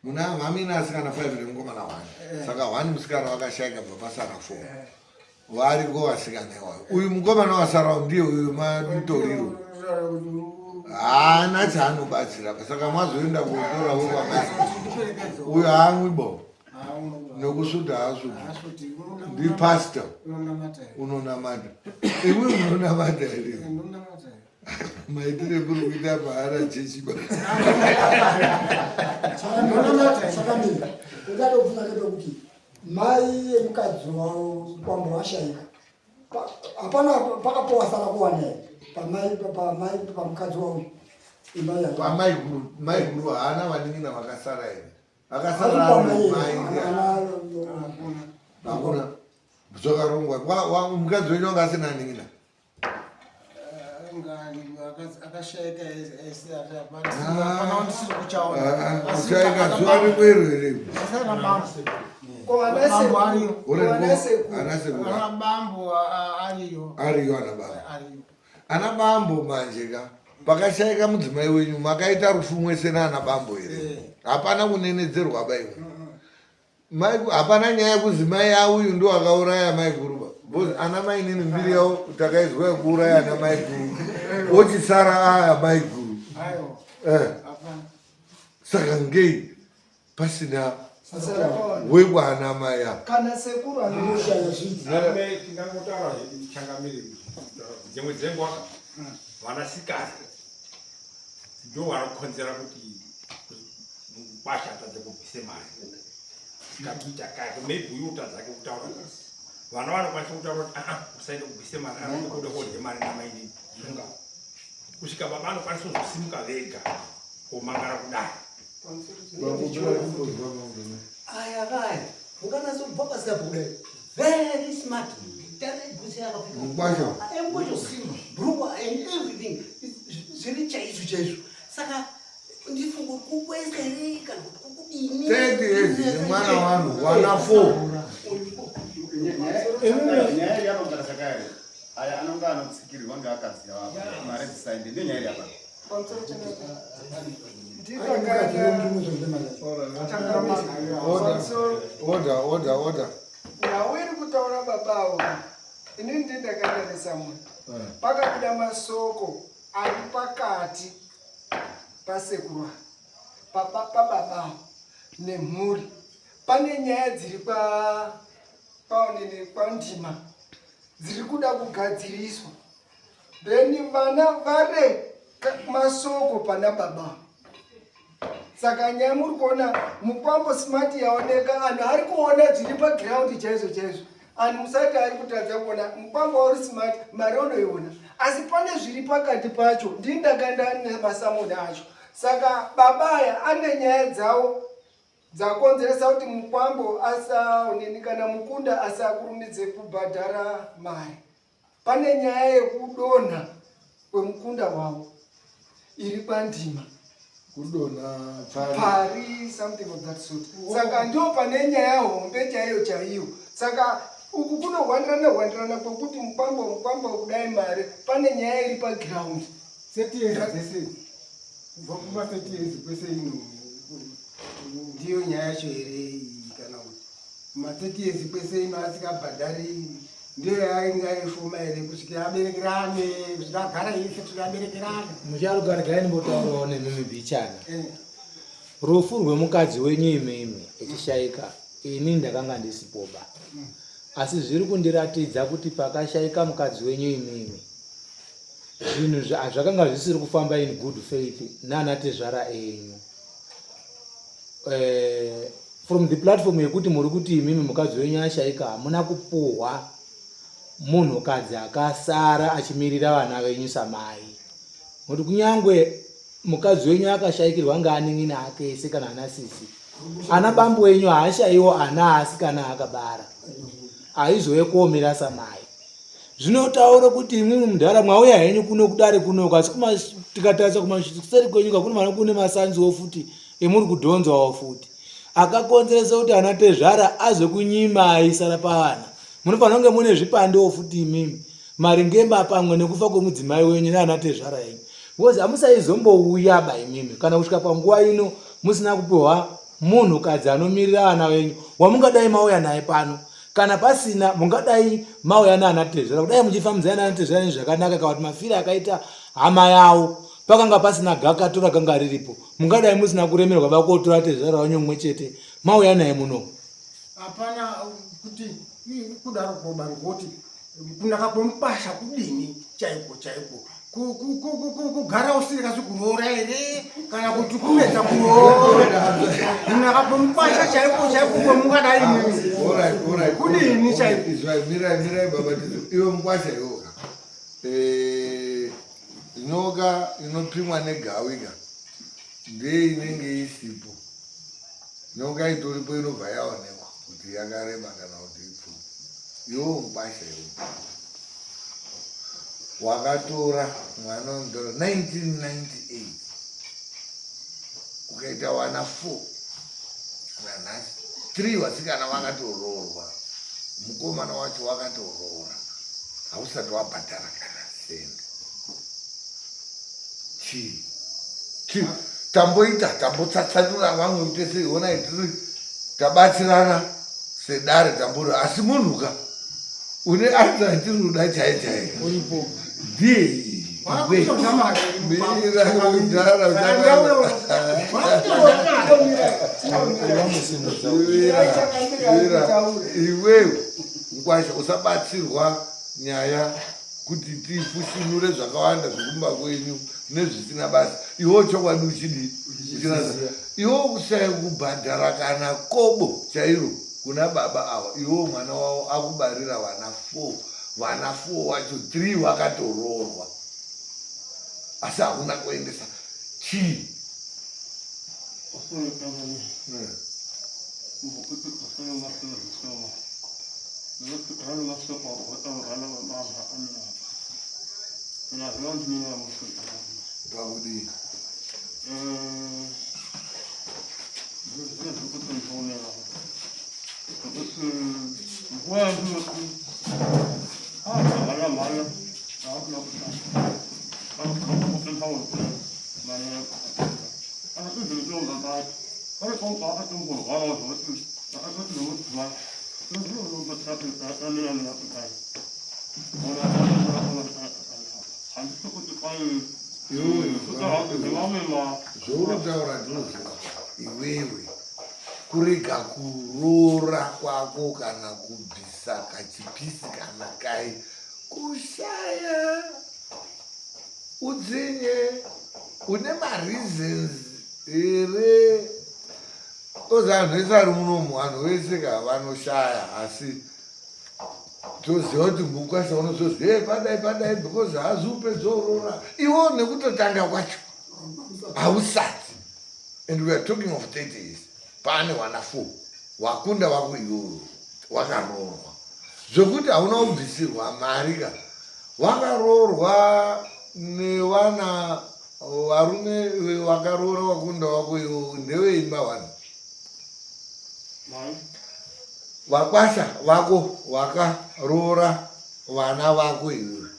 Muna mamina asikana 5 nemukomana 1. Saka 1 musikana wakashaika bva pasara 4. Variko vasikana iwayo. Uyu mukomana wasara ndiye uyu mamutoriro. Haana chaanobatsira saka mazoenda kotora wekwamai. Uyu haamwi bo. Nokusvuta haasvuti. Ndipastor. Unonamata. Imwe munonamata here? Maitire kuri kuita paara chechi ba. Chakamira ndadobvunza ngepekuti mai yemukadzi wavo kwambo vashaika hapana pakapowa sara kuwana here pamai pamai pamukadzi wauyu imba yake Pamaiguru maiguru haana vanin'ina vakasara here? Akasara ari mai. Hakuna. Zvakarongwa. Mukadzi wenyu wanga asina nin'ina. Akashaika ese hapana wandisiri kuchaona. Kushaika zuva rimwe here? Asana bambo. Ko ana Bambo ariyo. Ore Ana sekuru. Ana sekuru. Ana bambo ariyo. Ariyo ana bambo. Ariyo. Ana bambo manje ka pakashaika mudzimai wenyu makaita rufu mwese naana bambo here? Hapana kunenedzerwa ba imwe. Mai hapana nyaya yekuzi mai auyu ndo akauraya mai guru ba. Because ana mai nini mbiri yavo takaizwa yekuuraya ana mai guru. Ochisara aya mai guru. Aiwa. Eh. Hapana. Saka ngei pasina wekwana mai apa. Kana sekuru anoshaya zvidzi. Narume tingangotaura hedu changamire dzimwe dzenguva vanasikana ndo vanokonzera kuti mukwasha atadze kubvise mari tikakuita kake maybe uyu utadzake kutaura vana vanokwanisa kutaura kuti aa usaende kubvise mari anokuda kodye mari namainini unga kusvika baba anokwanisa kuzosimuka vega komangara kudai Aya kaya, unganatsobva pasina kudai. Very smart. Mukwasha. Mkwasha brukwa and everything. Zviri chaizvo chaizvo. Saka ndifungo kukwesa here kana kuti kudini 30 years nemwana wanhu wana 4. Nyaya iri apa mutarasakare aya anonga anotsikirirwa ngeakadzi ava mari dzisaende ndiyo nyaya iri apa. Order, order, order. Nhau iri kutaura baba avo, inini ndii ndakaendanisa munhu. Pakabuda masoko ari pakati pasekuru ava, pababa avo nemhuri. Pane nyaya dziri kwa paonini kwandima dziri kuda kugadziriswa, then vana vare masoko pana baba. Saka nyaya muri kuona mukwambo smart yaoneka, anhu ari kuona zviri pagiraundi chaizvo chaizvo. Anhu musati ari kutadza kuona mukwambo uri smart, mari unoiona, asi pane zviri pakati pacho. Ndini ndakaenda nemasamoni acho. Saka baba aya ane nyaya dzawo dzakonzeresa kuti mukwambo asaoneni kana mukunda asakurumidze kubhadhara mari. Pane nyaya yekudonha kwemukunda wavo iri kwandima. Kudonha pari? Pari, something of that sort. Saka ndio pane nyaya hombe chaiyo chaiyo. Saka uku kunohwandirana hwandirana kwekuti mukwambo mukwambo kudai mari, pane nyaya iri pagiraundi. 30 years dzese, kubva kuma 30 years kwese ino, ndiyo nyaya yacho here iyi? Kana kuti kuma 30 years kwese ino asikabhadhari, ndiyo yainga ifoma here kusvikira aberekerane, kusvika agara ise, kusvika aberekerane? Mucharuka, regai ndimbotaurawo nemimi bichana. Rufu rwemukadzi wenyu imimi echishaika, ini ndakanga ndisipoba, asi zviri kundiratidza kuti pakashaika mukadzi wenyu imimi, zvinhu zvakanga zvisiri kufamba in good faith nana tezvara enyu. From the platform yekuti muri kuti imimi mukadzi wenyu ashaika, hamuna kupuhwa munhukadzi akasara achimirira vana venyu samai. Nokuti kunyangwe mukadzi wenyu akashaikirwa ngaanin'ina ake ese kana ana sisi, ana bambo wenyu haashayiwo ana asikana akabara aizove kuomera samai. Zvinotaura kuti imwimwi mudhara mwauya henyu kuno kudare kunoko, asi tikatarisa kumaseri kwenyika kune vana, kune masanziwo futi emuri kudhonzwawo futi akakonzeresa kuti ana tezvara azekunyimai sara pavana. Munofanira kunge mune zvipandewo futi imimi maringe pamwe nekufa kwemudzimai wenyu naana tezvara yenyu, because hamusaizombouya ba imimi kana kusvika panguva ino musina kupiwa munhukadzi anomirira vana venyu wamungadai mauya naye pano. Kana pasina, mungadai mauya naana tezvara. Kudai muchifambidzana naana tezvara nenyu zvakanaka, kana kuti mafiro akaita hama yavo, pakanga pasina gakato rakanga riripo, mungadai musina kuremerwa vakotora tezvara wenyu mumwe chete mauya naye muno. Hapana kuti kudaro koba ngoti kunaka kwemupasha kudini chaiko chaiko? Kugara usiri kasi kuroora here, kana kuti kupedza kuroora? Kunaka kwemupasha chaiko chaiko kwemungadai kudini chaiko? Izwai, mirai, mirai baba. Iwe mukwasha iwoka, nyoka inopimwa negawi ka ndeinenge isipo. Nyoka itoripo inobva yaonekwa kuti yakareba kana kuti ipfupi. Iwo mukwasha iwo wakatora mwana wemudhora 1998, ukaita wana 4, nanhasi 3 vasikana vakatoroorwa, mukomana wacho wakatoroora, hausati wabhadhara kana sendi. Chii chii? Tamboita, tambotsatsanura vamwe tese, onai tiri tabatsirana sedare tambori, asi munhuka une anza atiri kuda chai chai Uripo. Ndiye. Mira kudhara. Mira iwewe mukwasha, usabatsirwa nyaya kuti tifushinure zvakawanda zvekumba kwenyu nezvisina basa. Iwo chokwadi uchidii? Iwo kushaya kubhadhara kana kobo chairo kuna baba ava, iwo mwana wavo akubarira vana 4, vana 4 wacho 3 vakatoroorwa, asi hakuna kuendesa. Chii? Pakudii? Zvaunotaura ndinoziva iwewe kurega kuroora kwako kana kubvisa kachipisi kana kai kushaya utsinye une mareasons here ozi anhu ese ari munomu vanhu vese ka vanoshaya asi toziva kuti mukwasha unozozi he padai padai because haazi upedza uroora iwo nekutotanga kwacho hausati and we are talking of 30 years pane wana four wakunda wako iwowo wakaroorwa zvekuti hauna kubvisirwa mari ka wakaroorwa nevana varume vakaroora wakunda wako iwowo ndeweimba wani vakwasha vako vakaroora vana vako iwewe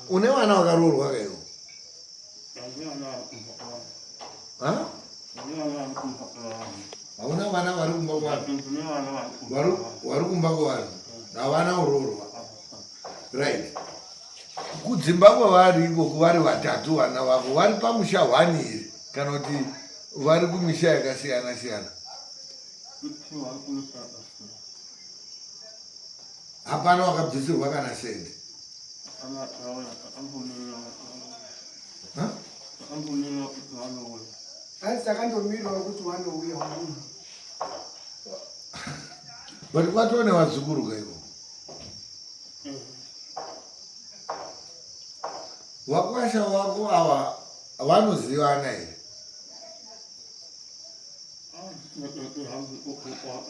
une vana vakaroorwa ka iwo hauna vana vari kumba kwavanhu vari kumba kwavanhu havana kuroorwa right kudzimba kwavari ikoko vari vatatu vana vako vari pamusha hwani here kana kuti vari kumisha yakasiyana siyana hapana wakabvisirwa kana sendi Hanzi takandomirwa kuti wanouya munhu. But kwatova nevazukuru kaiko. Wakwasha wako awa vanozivana here?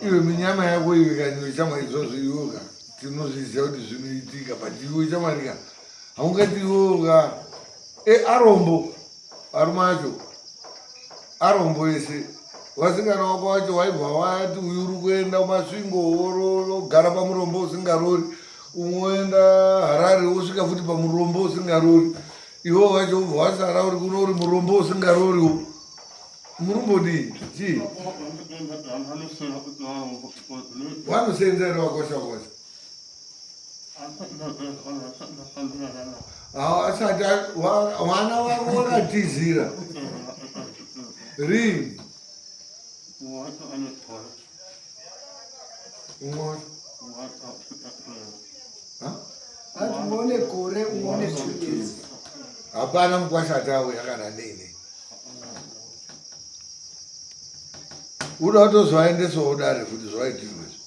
Iwe minyama yako iwe kaniwe chamwari izvozvo iwe ka tinozviziva kuti zvinoitika but iwe chamwari ka haungati iwewo ka e arombo arume acho arombo ese vasikana wako wacho waibva wati uyu uri kuenda kumasvingo wogara pamurombo usingarori umwe woenda harare wosvika futi pamurombo usingarori iwo wacho ubva wasara uri kuno uri murombo usingaroriwo murumbodii chii wanosenza here wakosha kosha asati vana vavo vakatizira rini Uone gore uone two years. Hapana mukwasha atauya kana nini. Uda kutozoaendesawo dare kuti zvaitirwe izvi.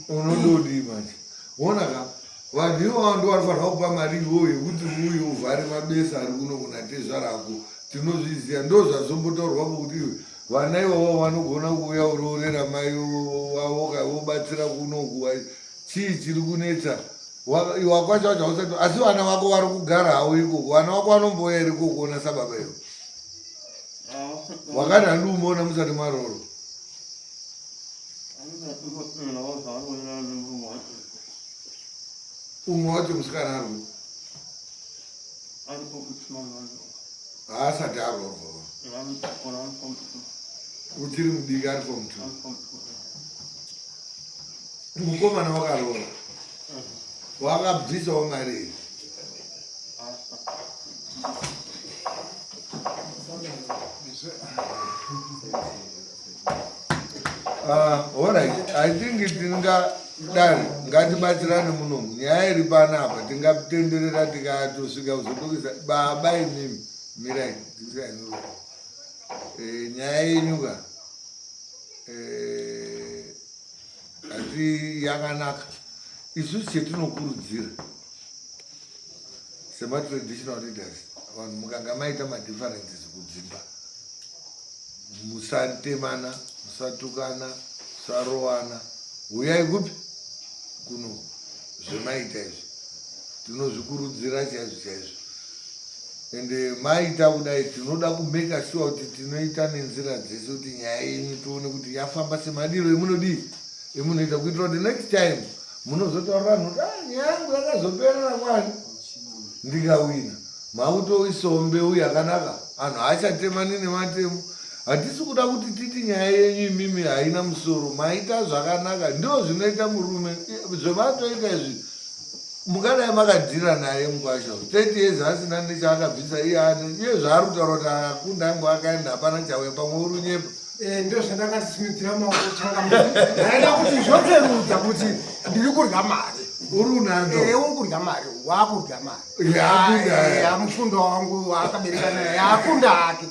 Unondodii manje? Wona ka vanhu ivavo ndo vanofanirwa kupa mari iwoyo yekuti uye uvhare mabesa ari kuno kuna tezvara ako tinozviziva ndo zvazombotaurwapo kuti iwe vana ivavo vanogona kuuya uroorera mai vavo ka vobatsira kunoku chii chiri kunetsa wakwacho wacho hausati asi vana vako vari kugara havo ikoko vana vako vanombouya here kokuona sababa ivo wakati handi umoona musati marooro umwe wacho musikana ari haasati aroorwa uchiri mudiki ari form two mukomana wakaroora wakabvisawo mari here Ah, alright i think tingadari ngatibatsirane munomu nyaya iri panapa tingatenderera tikatosvika kuzotokisa baba imimi mirai eh, nyaya yenyuka eh, asi yakanaka isusu chetinokurudzira sematraditional leaders vanhu mukanga maita madifferences kudzimba musatemana musatukana musarowana huyai kupi kuno zvemaita izvi tinozvikurudzira chaizvo chaizvo. Ende maita kudai tinoda kumeka sure kuti tinoita nenzira dzese kuti nyaya yenyu tione kuti yafamba semadiro emunodii emunoita kuitira kuti next time munozotaurira vanhu kuti ah, nyaya yangu yakazoperera kwani ndikawina makutoisawo mbeu yakanaka anhu haachatemani nematemo hatisi kuda kuti titi nyaya yenyu imimi haina musoro maita zvakanaka ndo zvinoita murume zvematoita izvi mungadai makadhira naye mukwasha 30 years asina nechaakabvisa iye ane iye zvaari kutaura kuti akunda angu akaenda hapana chauya pamwe uri unyepa Eh, ndo zvandakasimudzira maoko changamire ndaida kuti zvotsverudza kuti ndiri kurya mari uri unadzo Eh, uri kurya mari wakurya mari Yakunda. Eh, mufundo wangu waakabereka naye yakunda hake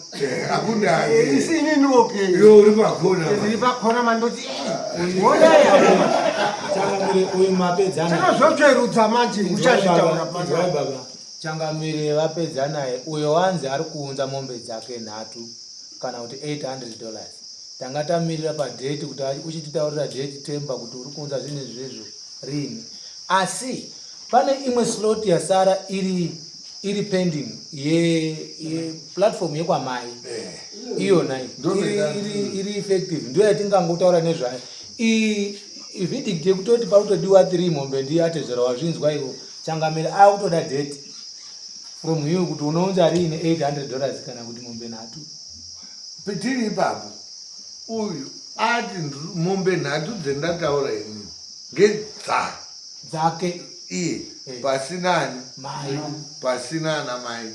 akunda hake. Eh, isi inini okay Iwe uri pakona ndiri pakona mandoti wonaya Changamire uyu mapedzana. Chakazvotsverudza manje uchazvitaura Inzwai baba. Changamire vapedza naye uyo wanzi ari kuunza mombe dzake nhatu kana kuti 800 dollars. Tanga tamirira padheti kuti uchititaurira dheti Temba kuti uri kuunza zvinhu izvezvo rini. Asi pane imwe slot yasara iri iri pending ye, ye platform yekwamai iyona iyi. iri, iri, iri effective ndiyo yatingangotaura nezvayo iyi verdict yekutoti parikutodiwa 3 mombe ndiyo atezvera wazvinzwa iwo changamire akutoda date from you kuti unounza riini 800 dollars kana kuti mombe nhatu tiri ipapo uyu ati mombe nhatu dzendataura ini ngedza dzake iye pasina ani mai pasina ana mai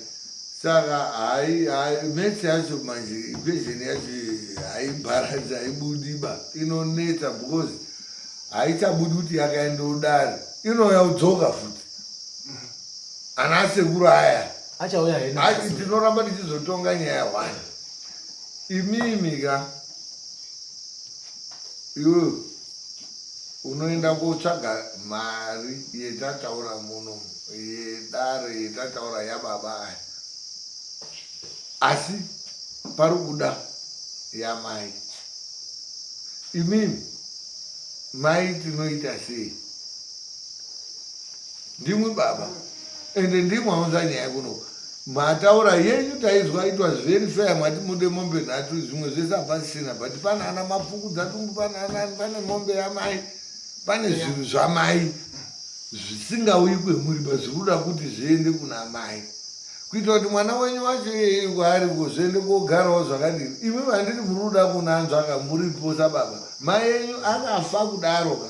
saka hai hai metsi yacho manje equation yacho haibharanzi haibudiba inonetsa because haichabudi kuti yakaenda udare inouya udzoka futi ana sekuru aya achauya hena Ati tinoramba tichizotonga nyaya one imimi ka iwe unoenda kotsvaga mari yetataura muno yedare yetataura yababa aya asi pari kuda yamai imimi mai tinoita sei ndimwi baba ende ndimwi aunza nyaya kuno mataura yenyu taizwa it was very fair mati mude mombe nhatu zvimwe zvese hapasisina but pane ana mapfukudza tumbu pane anani pane mombe yamai pane zvinhu zvamai zvisingauyi kwemuri but zviri kuda kuti zviende kuna mai kuitira kuti mwana wenyu wacho iyeye kwaariko zviende kogarawo zvakadini imi vanditi muri kuda kunanzvaka muripo sababa mai enyu akafa kudaro ka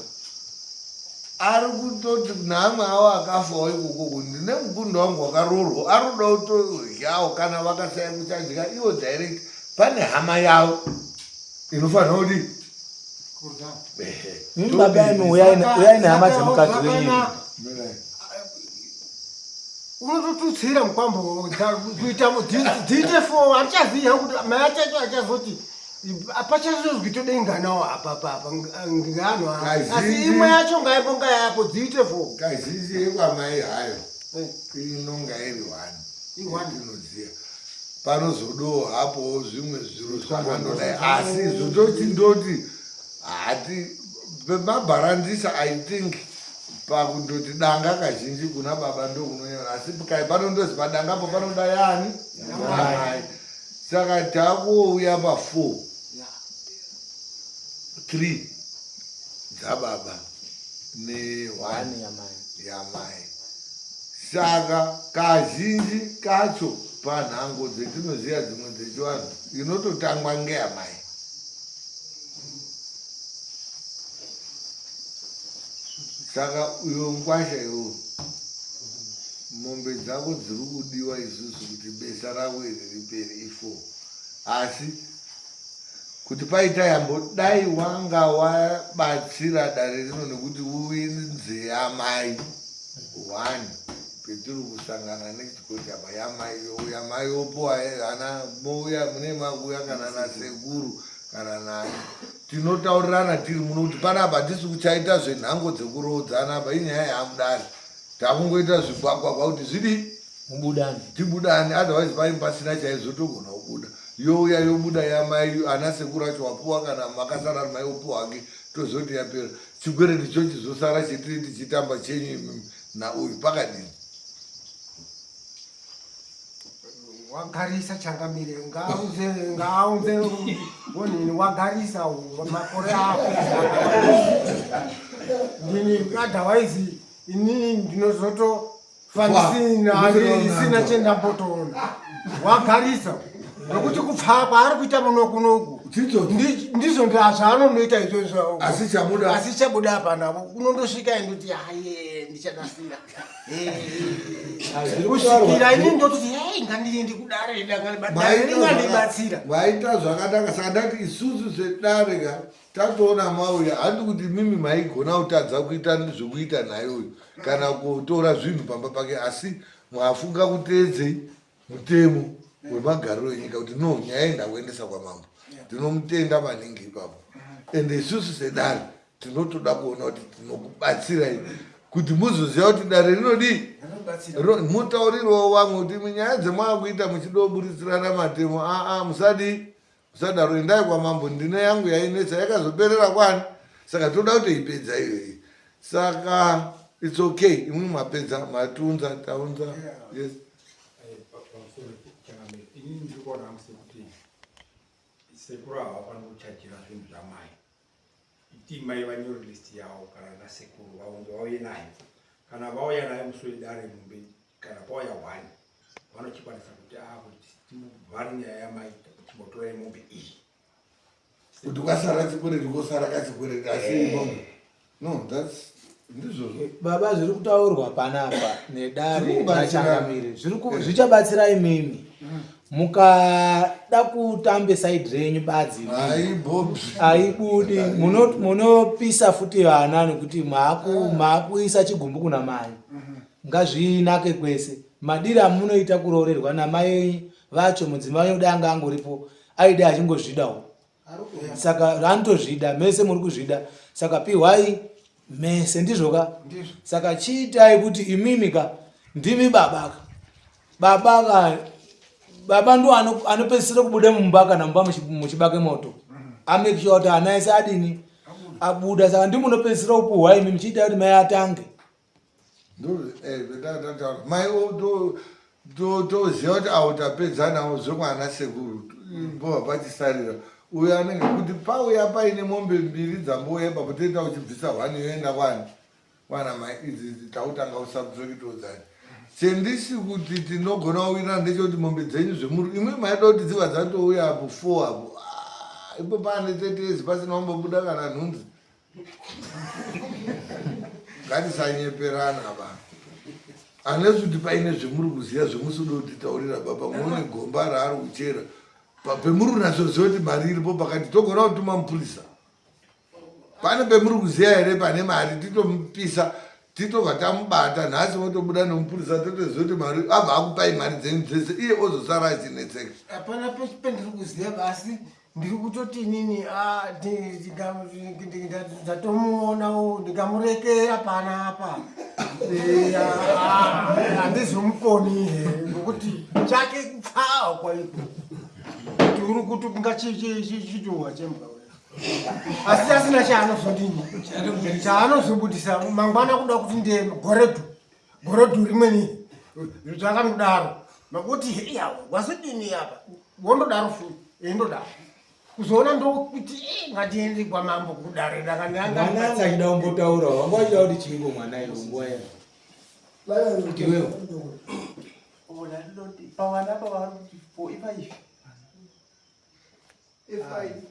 ari kutoti naamwe avo akafawo ikokoko ndine mukunda wangu wakaroorwa ari kuda kutodyawo kana vakasaya kuchadya ivo direct pane hama yavo inofanira kuti Imi baba imi uyai uyai nehama dzemukadzi wenyu unototutsira mukwambo kuita dziite fo handichazivi kuti mai achacho achazoti pachazozwi todenganawo apapapa ngano asi imwe yacho ngaibonga yako dziite fo kazhinji yekwamai hayo inonga iri one inoziva panozodowo hapowo zvimwe zviro zvakandodai asi zvototi ndoti hati pemabharandisa i think pakundoti danga kazhinji kuna baba ndokunonyora asi kai panondozi padangapo panoda yani mai saka takuuya pa4 3 dzababa ne1 yamai saka kazhinji kacho panhango dzetinoziva dzimwe dzechivanhu inototangwa ngeyamai saka uyo ngwasha iwo mombe dzako dziri kudiwa isusu kuti besa rako iri ripere ifo asi kuti paita yambo dai wanga wabatsira dare rino nekuti uinze yamai one petiri kusangana next court apa yamai youya mai yopuwa ana mouya mune makuya kana nasekuru kana nani tinotaurirana tiri muno kuti panapa hatisi kuchaita zvenhango dzekuroodzana apa inyaya yaamudare takungoita zvigwagwagwa kuti zvidii mubudani tibudani otherwise paini pasina chaizotogona kubuda youya yobuda yamai ana sekuru acho wapuwa kana makasara ari mai opuwa ake tozoti yapera chikwereti cho chizosara chetiri tichitamba chenyu imimi nauyu pakadini Wagarisa changamire, ngaaunze ngaaunze onini wagarisa makore ako. Ndini otherwise inini ndinozoto fanisina isina chendambotoona. Wagarisa nokuti kupfaa kwaari kuita muno kunoku ndizvo zvaanonoita izvozvo. Asi chabuda asi chabuda hapana unondosvika indoti haye ndichadasira kusvikira ini ndototi hei ngandiende kudare dare ringandibatsira. Maita zvakanaka. Saka ndati isusu sedare ka tatoona mauya, handi kuti mimi maigona kutadza kuita zvekuita naye uyu kana kutora zvinhu pamba pake, asi mwafunga kuteedzei mutemo wemagariro enyika kuti no, nyaya iyi ndakuendesa kwamambo. Tinomutenda maningi ipapo, ende isusu sedare tinotoda kuona kuti tinokubatsirai kuti muzoziva kuti dare rinodii, mutaurirewo vamwe kuti nyaya dzemaakuita muchidoburitsirana matemo aa musadii, musadaro, endai kwamambo. Ndine yangu yainetsa yakazoperera kwani, saka toda kutoipedza iyoyi. Saka it's okay, imwe mapedza, matunza, taunza, yes. Pamusoro, changamire, inini ndiri kuona hangu sekuti sekuru havafaniri kuchajira zvinhu zvamai. Iti mai vanyore list yavo kana nasekuru vaunze, vauye nayo. Kana vauya nayo musi wedare, mombe kana pauya one vanochikwanisa kuti a kuti timuvhare nyaya yamai, chimbotorai mombe iyi. Kuti kwasara chikwereti, kosara kachikwereti, asi mombe no, that's ndizvozvo. Baba, zviri kutaurwa panapa nedare Zviri kubatsira. nachangamire zvichabatsira imimi mukada kutambe side renyu badzi. Haibobvi. Haibudi. Munopisa futi vana nekuti maakuisa chigumbu kuna mai. Ngazvinake kwese. Madiri amunoita kuroorerwa namai vacho, mudzimai wenyu dai anga angoripo aida achingozvidawo, saka anotozvida. Mese muri kuzvida, saka pihwai mese, ndizvo ka? Saka chiitai kuti imimi ka ndimi baba ka, baba ka, baba ndo anopedzisira kubuda mumba kana mumba muchibake moto, amake sure kuti ana ese adini, abuda. Saka ndimunopedzisira kupuhwa imi, muchiita kuti mai atange. Ndo mai toziva kuti avo tapedza navo zvekwana sekuru, mbobva pachisarira uyo anenge kuti pauya paine mombe mbiri dzambouya ipapo, toita uchibvisa one yoenda kwani, kwana mai. Idzi tautanga usubtractodzani. Chendisi kuti tinogona kuwirana ndechekuti mombe dzenyu zvemuri imwe maida kuti dziva dzatouya apo four apo. Ah, ipo pane 30 years pasina kumbobuda kana nhunzi. Ngatisanyeperana vanhu, unless kuti paine zvemuri kuziva zvemusuda kutitaurira. Baba, muone gomba raari kuchera pemuri kunatsoziva kuti mari iripo pakati, togona kutuma mupurisa. Pane pemuri kuziva here pane mari? Titomupisa, titobva tamubata nhasi, votobuda nemupurisa, totoziva kuti mari abva akupai mari dzenyu dzese, iye ozosara achinetseka. Hapana pendiri kuziva basi. Ndiri kutoti inini ah, ndatomuonawo, ndikamurekera panapa eh, handizomukoni he, ngokuti chake kupfawa kwaiko kuti uri kuti kunga chituhwa chembwa, asi asina chaanozodini, chaanozobudisa mangwana kuda kuti ndiye goredhu goredhu rimweni zvakanodaro, nokuti iya wazodini apa, wondodaro futi, endodaro kuzoona ndokuti eh, ngatiende kwamambo kudare. Mwana anga achida kumbotaura, wanga uchida kuti chiiko mwana iwe nguva ya iwewe? Ona, ndinoti pavana apa vari kuti four ifive. Ifive.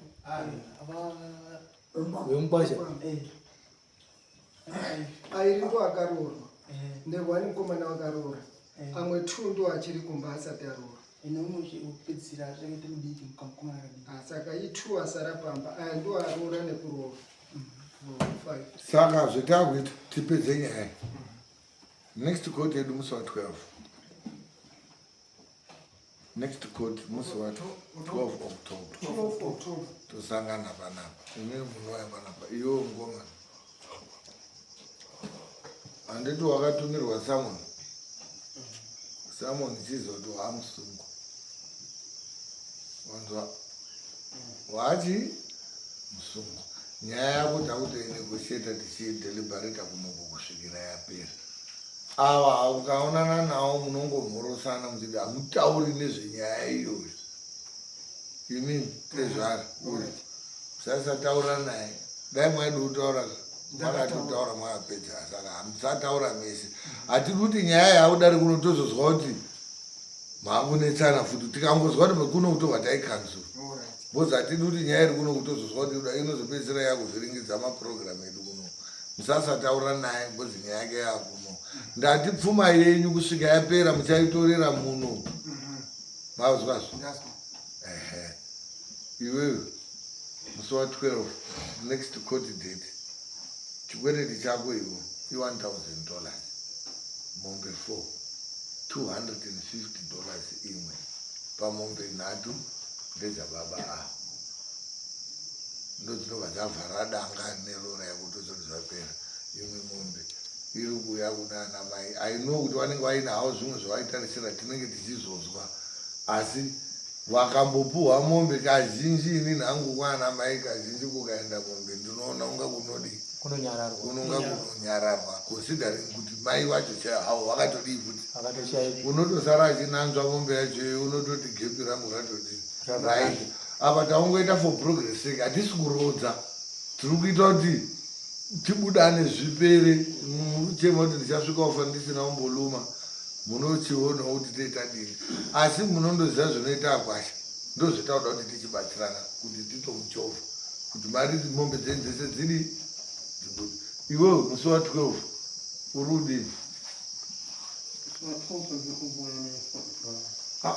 Wemukwasha. Airi ndo akaroorwa, ndewani mukomana wakaroora, amwe two ndo achiri kumba asati aroorwa. Ine umwe wekupedzisira achakaita mudiki, mukomana kadiki. Ah, saka i2 asara pamba, aya ndo aroora nekuroorwa. Five. Saka zvetakuita, tipedze nyaya, next court yedu musi wa12, next court musi wa12 October. 12 October. Tosangana panapa, imwe munouya panapa. Iwewo mukomana, handiti wakatumirwa summon? Summon chizoti waamusungwa, wanzwa? Wachi musungwa, nyaya yako takutoinegotiata tichideliberata kunoku kusvikira yapera. Ava ukaonana nawo munongomhorosana muchiti hamutauri nezvenyaya iyoyo. Imi tezvara uyu musasataura naye, dai mwaida kutaura makatotaura mwakapedza, saka hamusataura mese. Hatidi kuti nyaya yaudari kuno tozozwa kuti makunetsana futi, tikangozwa kuti kuno kutobva taikanzura because hatidi kuti nyaya iri kuno kutozozwa kuti inozopedzisira yakuvhiringidza mapurogiramu edu kuno. Musasataura naye because nyaya yake yakuno. Ndati pfuma yenyu kusvika yapera muchaitorera muno. Mazwazvo? Ehe, iwewe musi wa 12 next court date, chikwereti chako iwe i$1000, mombe 4, $250 imwe pamombe nhatu ndedzababa ava, ndo dzinobva dzavhara danga nerora yakutozoti zvapera. Imwe mombe iri kuuya kuna ana mai. I know kuti vanenge vaine havo zvimwe zvavaitarisira, tinenge tichizozwa, asi vakambopuhwa mombe kazhinji, ini nhangu kwaana mai kazhinji kukaenda mombe ndinoona unga kunodii? Kunonyararwa. Kunonga kunonyararwa, considering kuti mai vacho chaivo havo vakatodii futi. Vakatoshaika. Unotosara achinanzva mombe yacho iyo, unototi gepi rangu ratodii, right? Apa taungoita for progress sake, hatisi kurodza, tiri kuita kuti tibudane zvipere. Muchema kuti ndichasvika ufa ndisina kumboluma, munochionawo kuti toita dini, asi munondoziva zvinoita akwasha. Ndozvetauda kuti tichibatsirana kuti titomuchovha kuti mari mombe dzenyu dzese dzidi dzibude. Iwewe musi wa12 uri udini? Ah.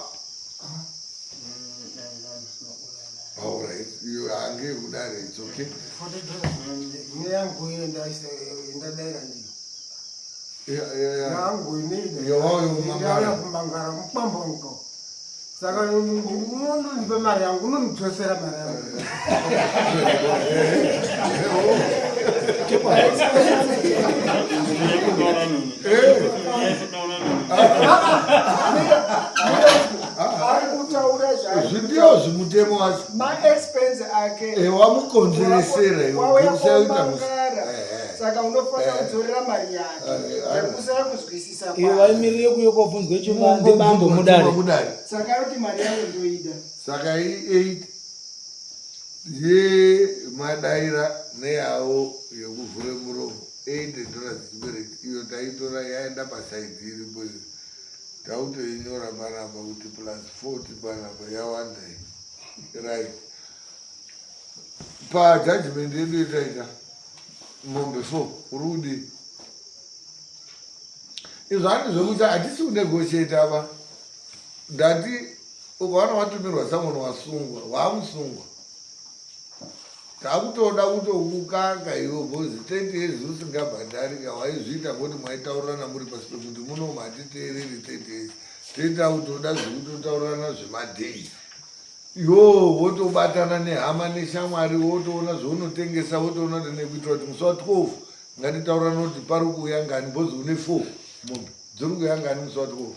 Alright, iyo hange kudare, it's okay. Neyangu iyo ndadaira ndiyo yangu. Yowayo. Ndauya kumangara mukwambongo, saka unondipa mari yangu, unondidzosera mari yangu. Ari kutaura. Zvindiyo zvimutemo wacho. Maexpense ake. Wamukonzeresera iwe. Wauya Kusaita komangara, saka unofanira kudzorera mari yake nekusaya kuzwisisa. Iwe waimirire kuyo kobvunzwe chuma ndibambo mudare. Mudare. Saka ari kuti mari yangu ndoida. Saka i8 yemadaira neyawo yekuvhura muromo, $8 chikwereti iyo taitora yaenda pasaidi iripo iyo, tautoinyora panapa kuti plus 40 panapa yawanda iyi, right? Pajudgment yedu yetaita mombe 4, uri kudii? Izvo handi zvekuti hatisi kunegotiate apa. Ndati ukaona watumirwa someone wasungwa, waamusungwa, takutoda kutokukaka iwe because 30 years usingabhadhari ka waizviita ngoti mwaitaurirana muri pasi pekuti muno hatiteereri. 30 years toita kutoda zvekutotaurirana zvemadays yo, wotobatana nehama neshamwari, wotoona zvaunotengesa, wotoona kuti nekuitira kuti musi wa12 ngatitaurirana kuti pari kuuya ngani, because une 4 mombe dziri kuuya ngani musi wa12.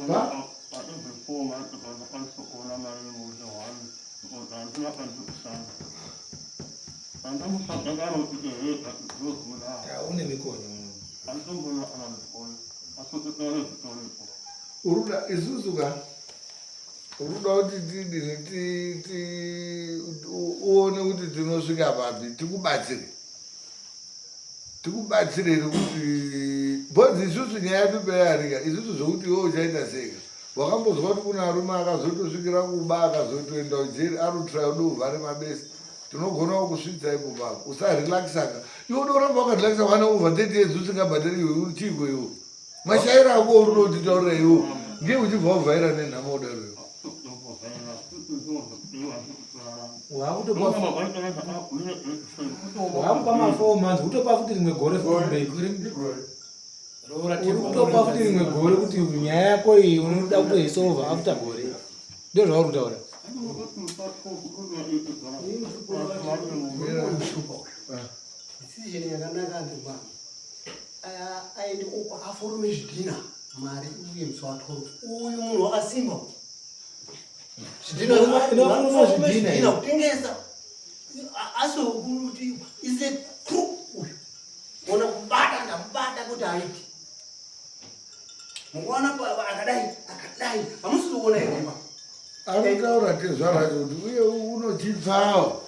Pa? Une mikonyo. Uruda isusu ka uruda kuti tidini uone kuti tinosvika papi, tikubatsire, tikubatsire kuti because isusu nyaya yedu peyarika isusu zvokuti iwe uchaita seka. Wakambozwa kuti kuna arume akazotosvikira kuba, akazotoenda kujeri, arutira ude uvhare mabesa? Tinogonawo kusvitsa ipo papo. Usarelaxaka iwe, unoramba wakarelaxa wane over 30 years usingabhadhari. Iwe uri chiiko iwe? Mashairo ako uri kutitaurira iwo ndiye uchibva wavhaira nenhamo kudaro iwe. Wakupa ma4 months, utopa futi rimwe gore futi mberi. Uri kutopa futi rimwe gore kuti nyaya yako iyi unoda kutoisolva after gore, ndo zvauri kutaura. Decision yakanaka ndekwa aende uko aforume zvidhina, mari uye musi wa12. Uyu munhu wakasimba. Zvidhina kutengesa asi kuti is a crook uyu. Ona kubata ndamubata kuti aiti. Mukuona akadai akadai hamusi kuona here ipapo? Anotaura tezvara racho kuti uye unochipfawa.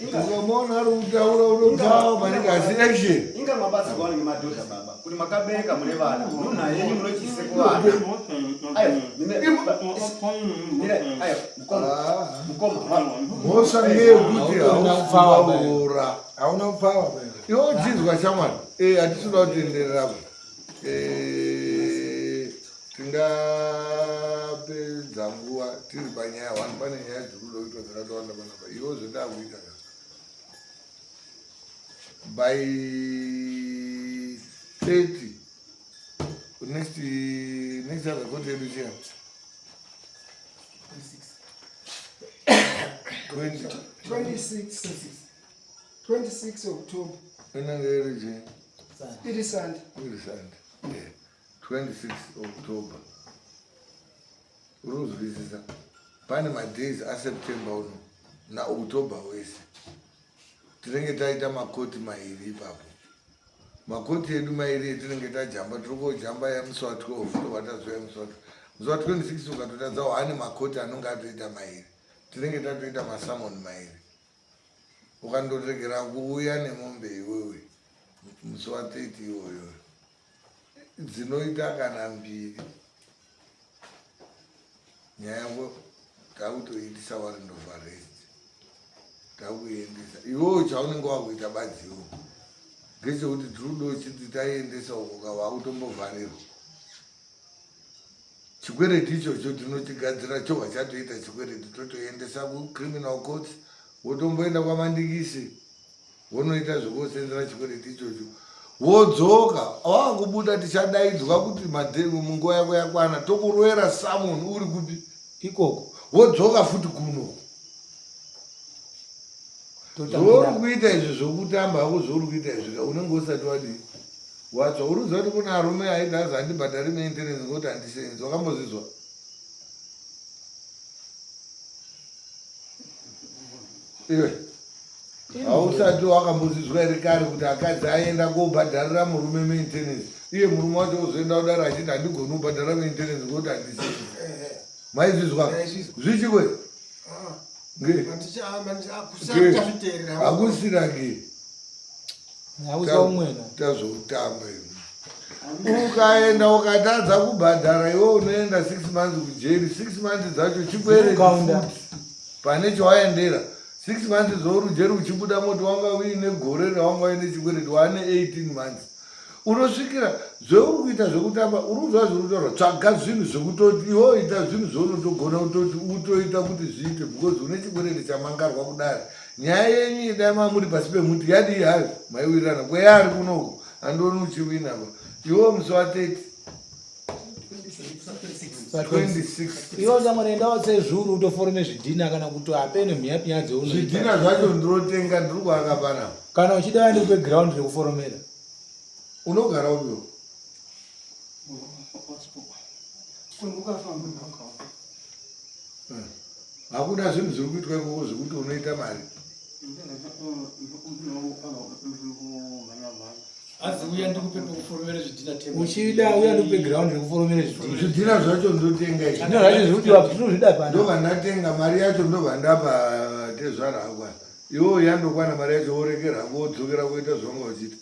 Ukamuona ari kutaura unopfawa maningi asi action. Inga mabatsirwa nemadhodha baba kuti makabereka mune vana nhunha yenyu munochiise kuvana. Ayo, mire, ayo, mukoma, mukoma. Mhosva ngeyekuti hauna Hauna kupfawa. Iwe uchinzwa shamwari. Eh, hatisi kuda kutenderera apa. Eh, tingapedza nguva tiri panyaya one pane nyaya dziri kuda kuitwa dzakatowanda panapa iwo zvendakuita ka by 30 next next other court yedu chiya 20 26 26 October. Inenge iri chii? Iri Sunday. Iri Sunday. Yeah. 26 October. Uri kuzwisisa? Pane madays aSeptember uno naOctober wese. Tinenge taita makoti mairi ipapo. Makoti edu mairi etinenge tajamba tiri kojamba yamusi wa 12 tobva tazouya musi wa musi wa 26 ukatotadza wane makoti anonge atoita mairi. Tinenge tatoita masamoni mairi. Ukandoregera kuuya nemombe iwewe musi wa 30 iwoyo dzinoita kana mbiri nyaya yako takutoiitisa warrant of arrest takuendesa iwewe chaunenge wakuita badziwo ngechekuti tiri kuda uchiti taiendesa uko ka wakutombovharirwa chikwereti ichocho tinochigadzira chobva chatoita chikwereti totoendesa kucriminal courts wotomboenda kwamandikisi wonoita zvekosenzera chikwereti ichocho wodzoka wakubuda tichadaidzwa kuti munguva yako yakwana tokuroera samon uri kupi ikoko wodzoka futi kuno zvouri kuita izvi zvokutamba hako zvouri kuita izvi unenge usati wadii watsva uri kuziva kuti kune arume aiti azi handibhadhari maintenance ngokuti handisenzi wakambozvizwa iwe hausati wakambozvizwa here kare kuti akadzi aenda kobhadharira murume maintenance iye murume wacho ozoenda kudaro achiti handigoni kubhadhara maintenance ngokuti handisenzi maizvizwa zvichikwe hakusina nge tazvoutamba ukaenda ukatadza kubhadhara iwe unoenda six months kujeri six months dzacho chikwereti pane chawaendera six months zvouri jeri uchibuda moti wanga uine gore rawanga uine chikwereti wane 18 months unosvikira zveuri kuita zvekutamba uri kunzwa zviri kutaurwa tsvaga zvinhu zvekutoti iwe ita zvinhu zvaunotogona kutoti utoita kuti zviite because une chikwereti chamangarwa kudare nyaya yenyu idai mamuri pasi pemuti yadii hayo maiwirirana kweyari kunoku andioni uchiwina pa iwe musi wa 30 26 iwe chamwari enda watse zvuru utoforome zvidhina kana kuti apene mhiya pinya dzeuno zvidhina zvacho ndinotenga ndiri kuaka panapa kana uchida ndikupe ground rekuforomera unogara upiwo hakuna zvinhu zviri kuitwa ikoko zvekuti unoita mari Hanzi uya ndikupe pekuforomera zvidhina table. Uchida uya ndikupe ground rekuforomera zvidhina. Zvidhina zvacho ndotenga izvi. Zvidhina zvacho zviri kudiwa tinozvida pano. Ndobva ndatenga mari yacho ndobva ndapa tezvara akwana. Iwe yandokwana mari yacho worekera hako wodzokera kuita zvawanga uchiita.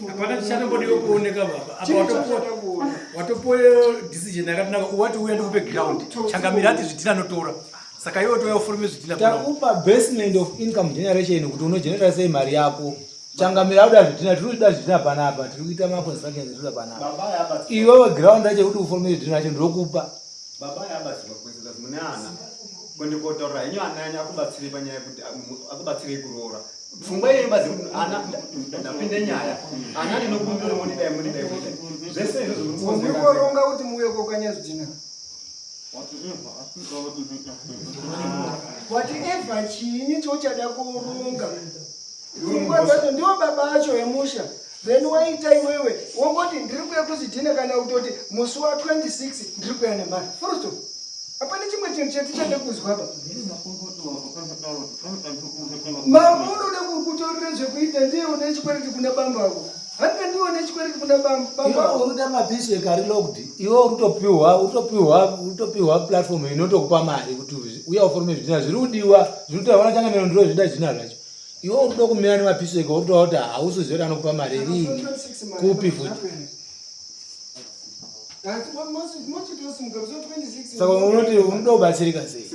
Hapana chichatombodiwa kuoneka baba. Apa watopuwa decision yakatinaka wati uya ndikupe ground. Changamira ati zvidhina notora. Saka iwe touya ufurume zvidhina. Takupa basement of income generation kuti unogenera sei mari yako. Changamira uda zvidhina tiri kuda zvidhina panapa tiri kuita ma construction tiri kuda panapa. Iwewe ground racho kuti ufurume zvidhina racho ndinokupa. Baba yabatsirwa kuenzesa mune ana. Kondikotaura henyu ana yanyu akubatsirei panyaya yekuti akubatsirei kuroora. Pfungwa iyoyo bazi kuti ana ndapinde nyaya. Ana ndinokumbira mondidai mondidai mondidai. Zvese izvozvo muri kuronga kuti muuye kokanya zvidhina. Whatever chiinyi chochada kuronga. Pfungwa dzacho ndiwo baba acho emusha. Then waita iwewe wongoti ndiri kuya kuzvidhina kana kutoti musi wa 26 ndiri kuya nemari. Full stop. Hapana chimwe chinhu chatichade kuzwa ba. Mambo unoda kutorera zvekuita ndiye une chikwereti kuna bambo ako. Hanga ndiwe une chikwereti kuna bambo. Iwe unoda mapisi ekari locked. Iwe utopiwa utopiwa utopiwa platform inotokupa mari kuti uya uforme zvidhina zviri kudiwa zviri kutaura vana changamire ndiro zvida zvidhina zvacho. Iwe unoda kumira nemapisi ega wotoa kuti hausi kuziva kuti anokupa mari rini kupi futi. Saka unoti unoda kubatsirika sei?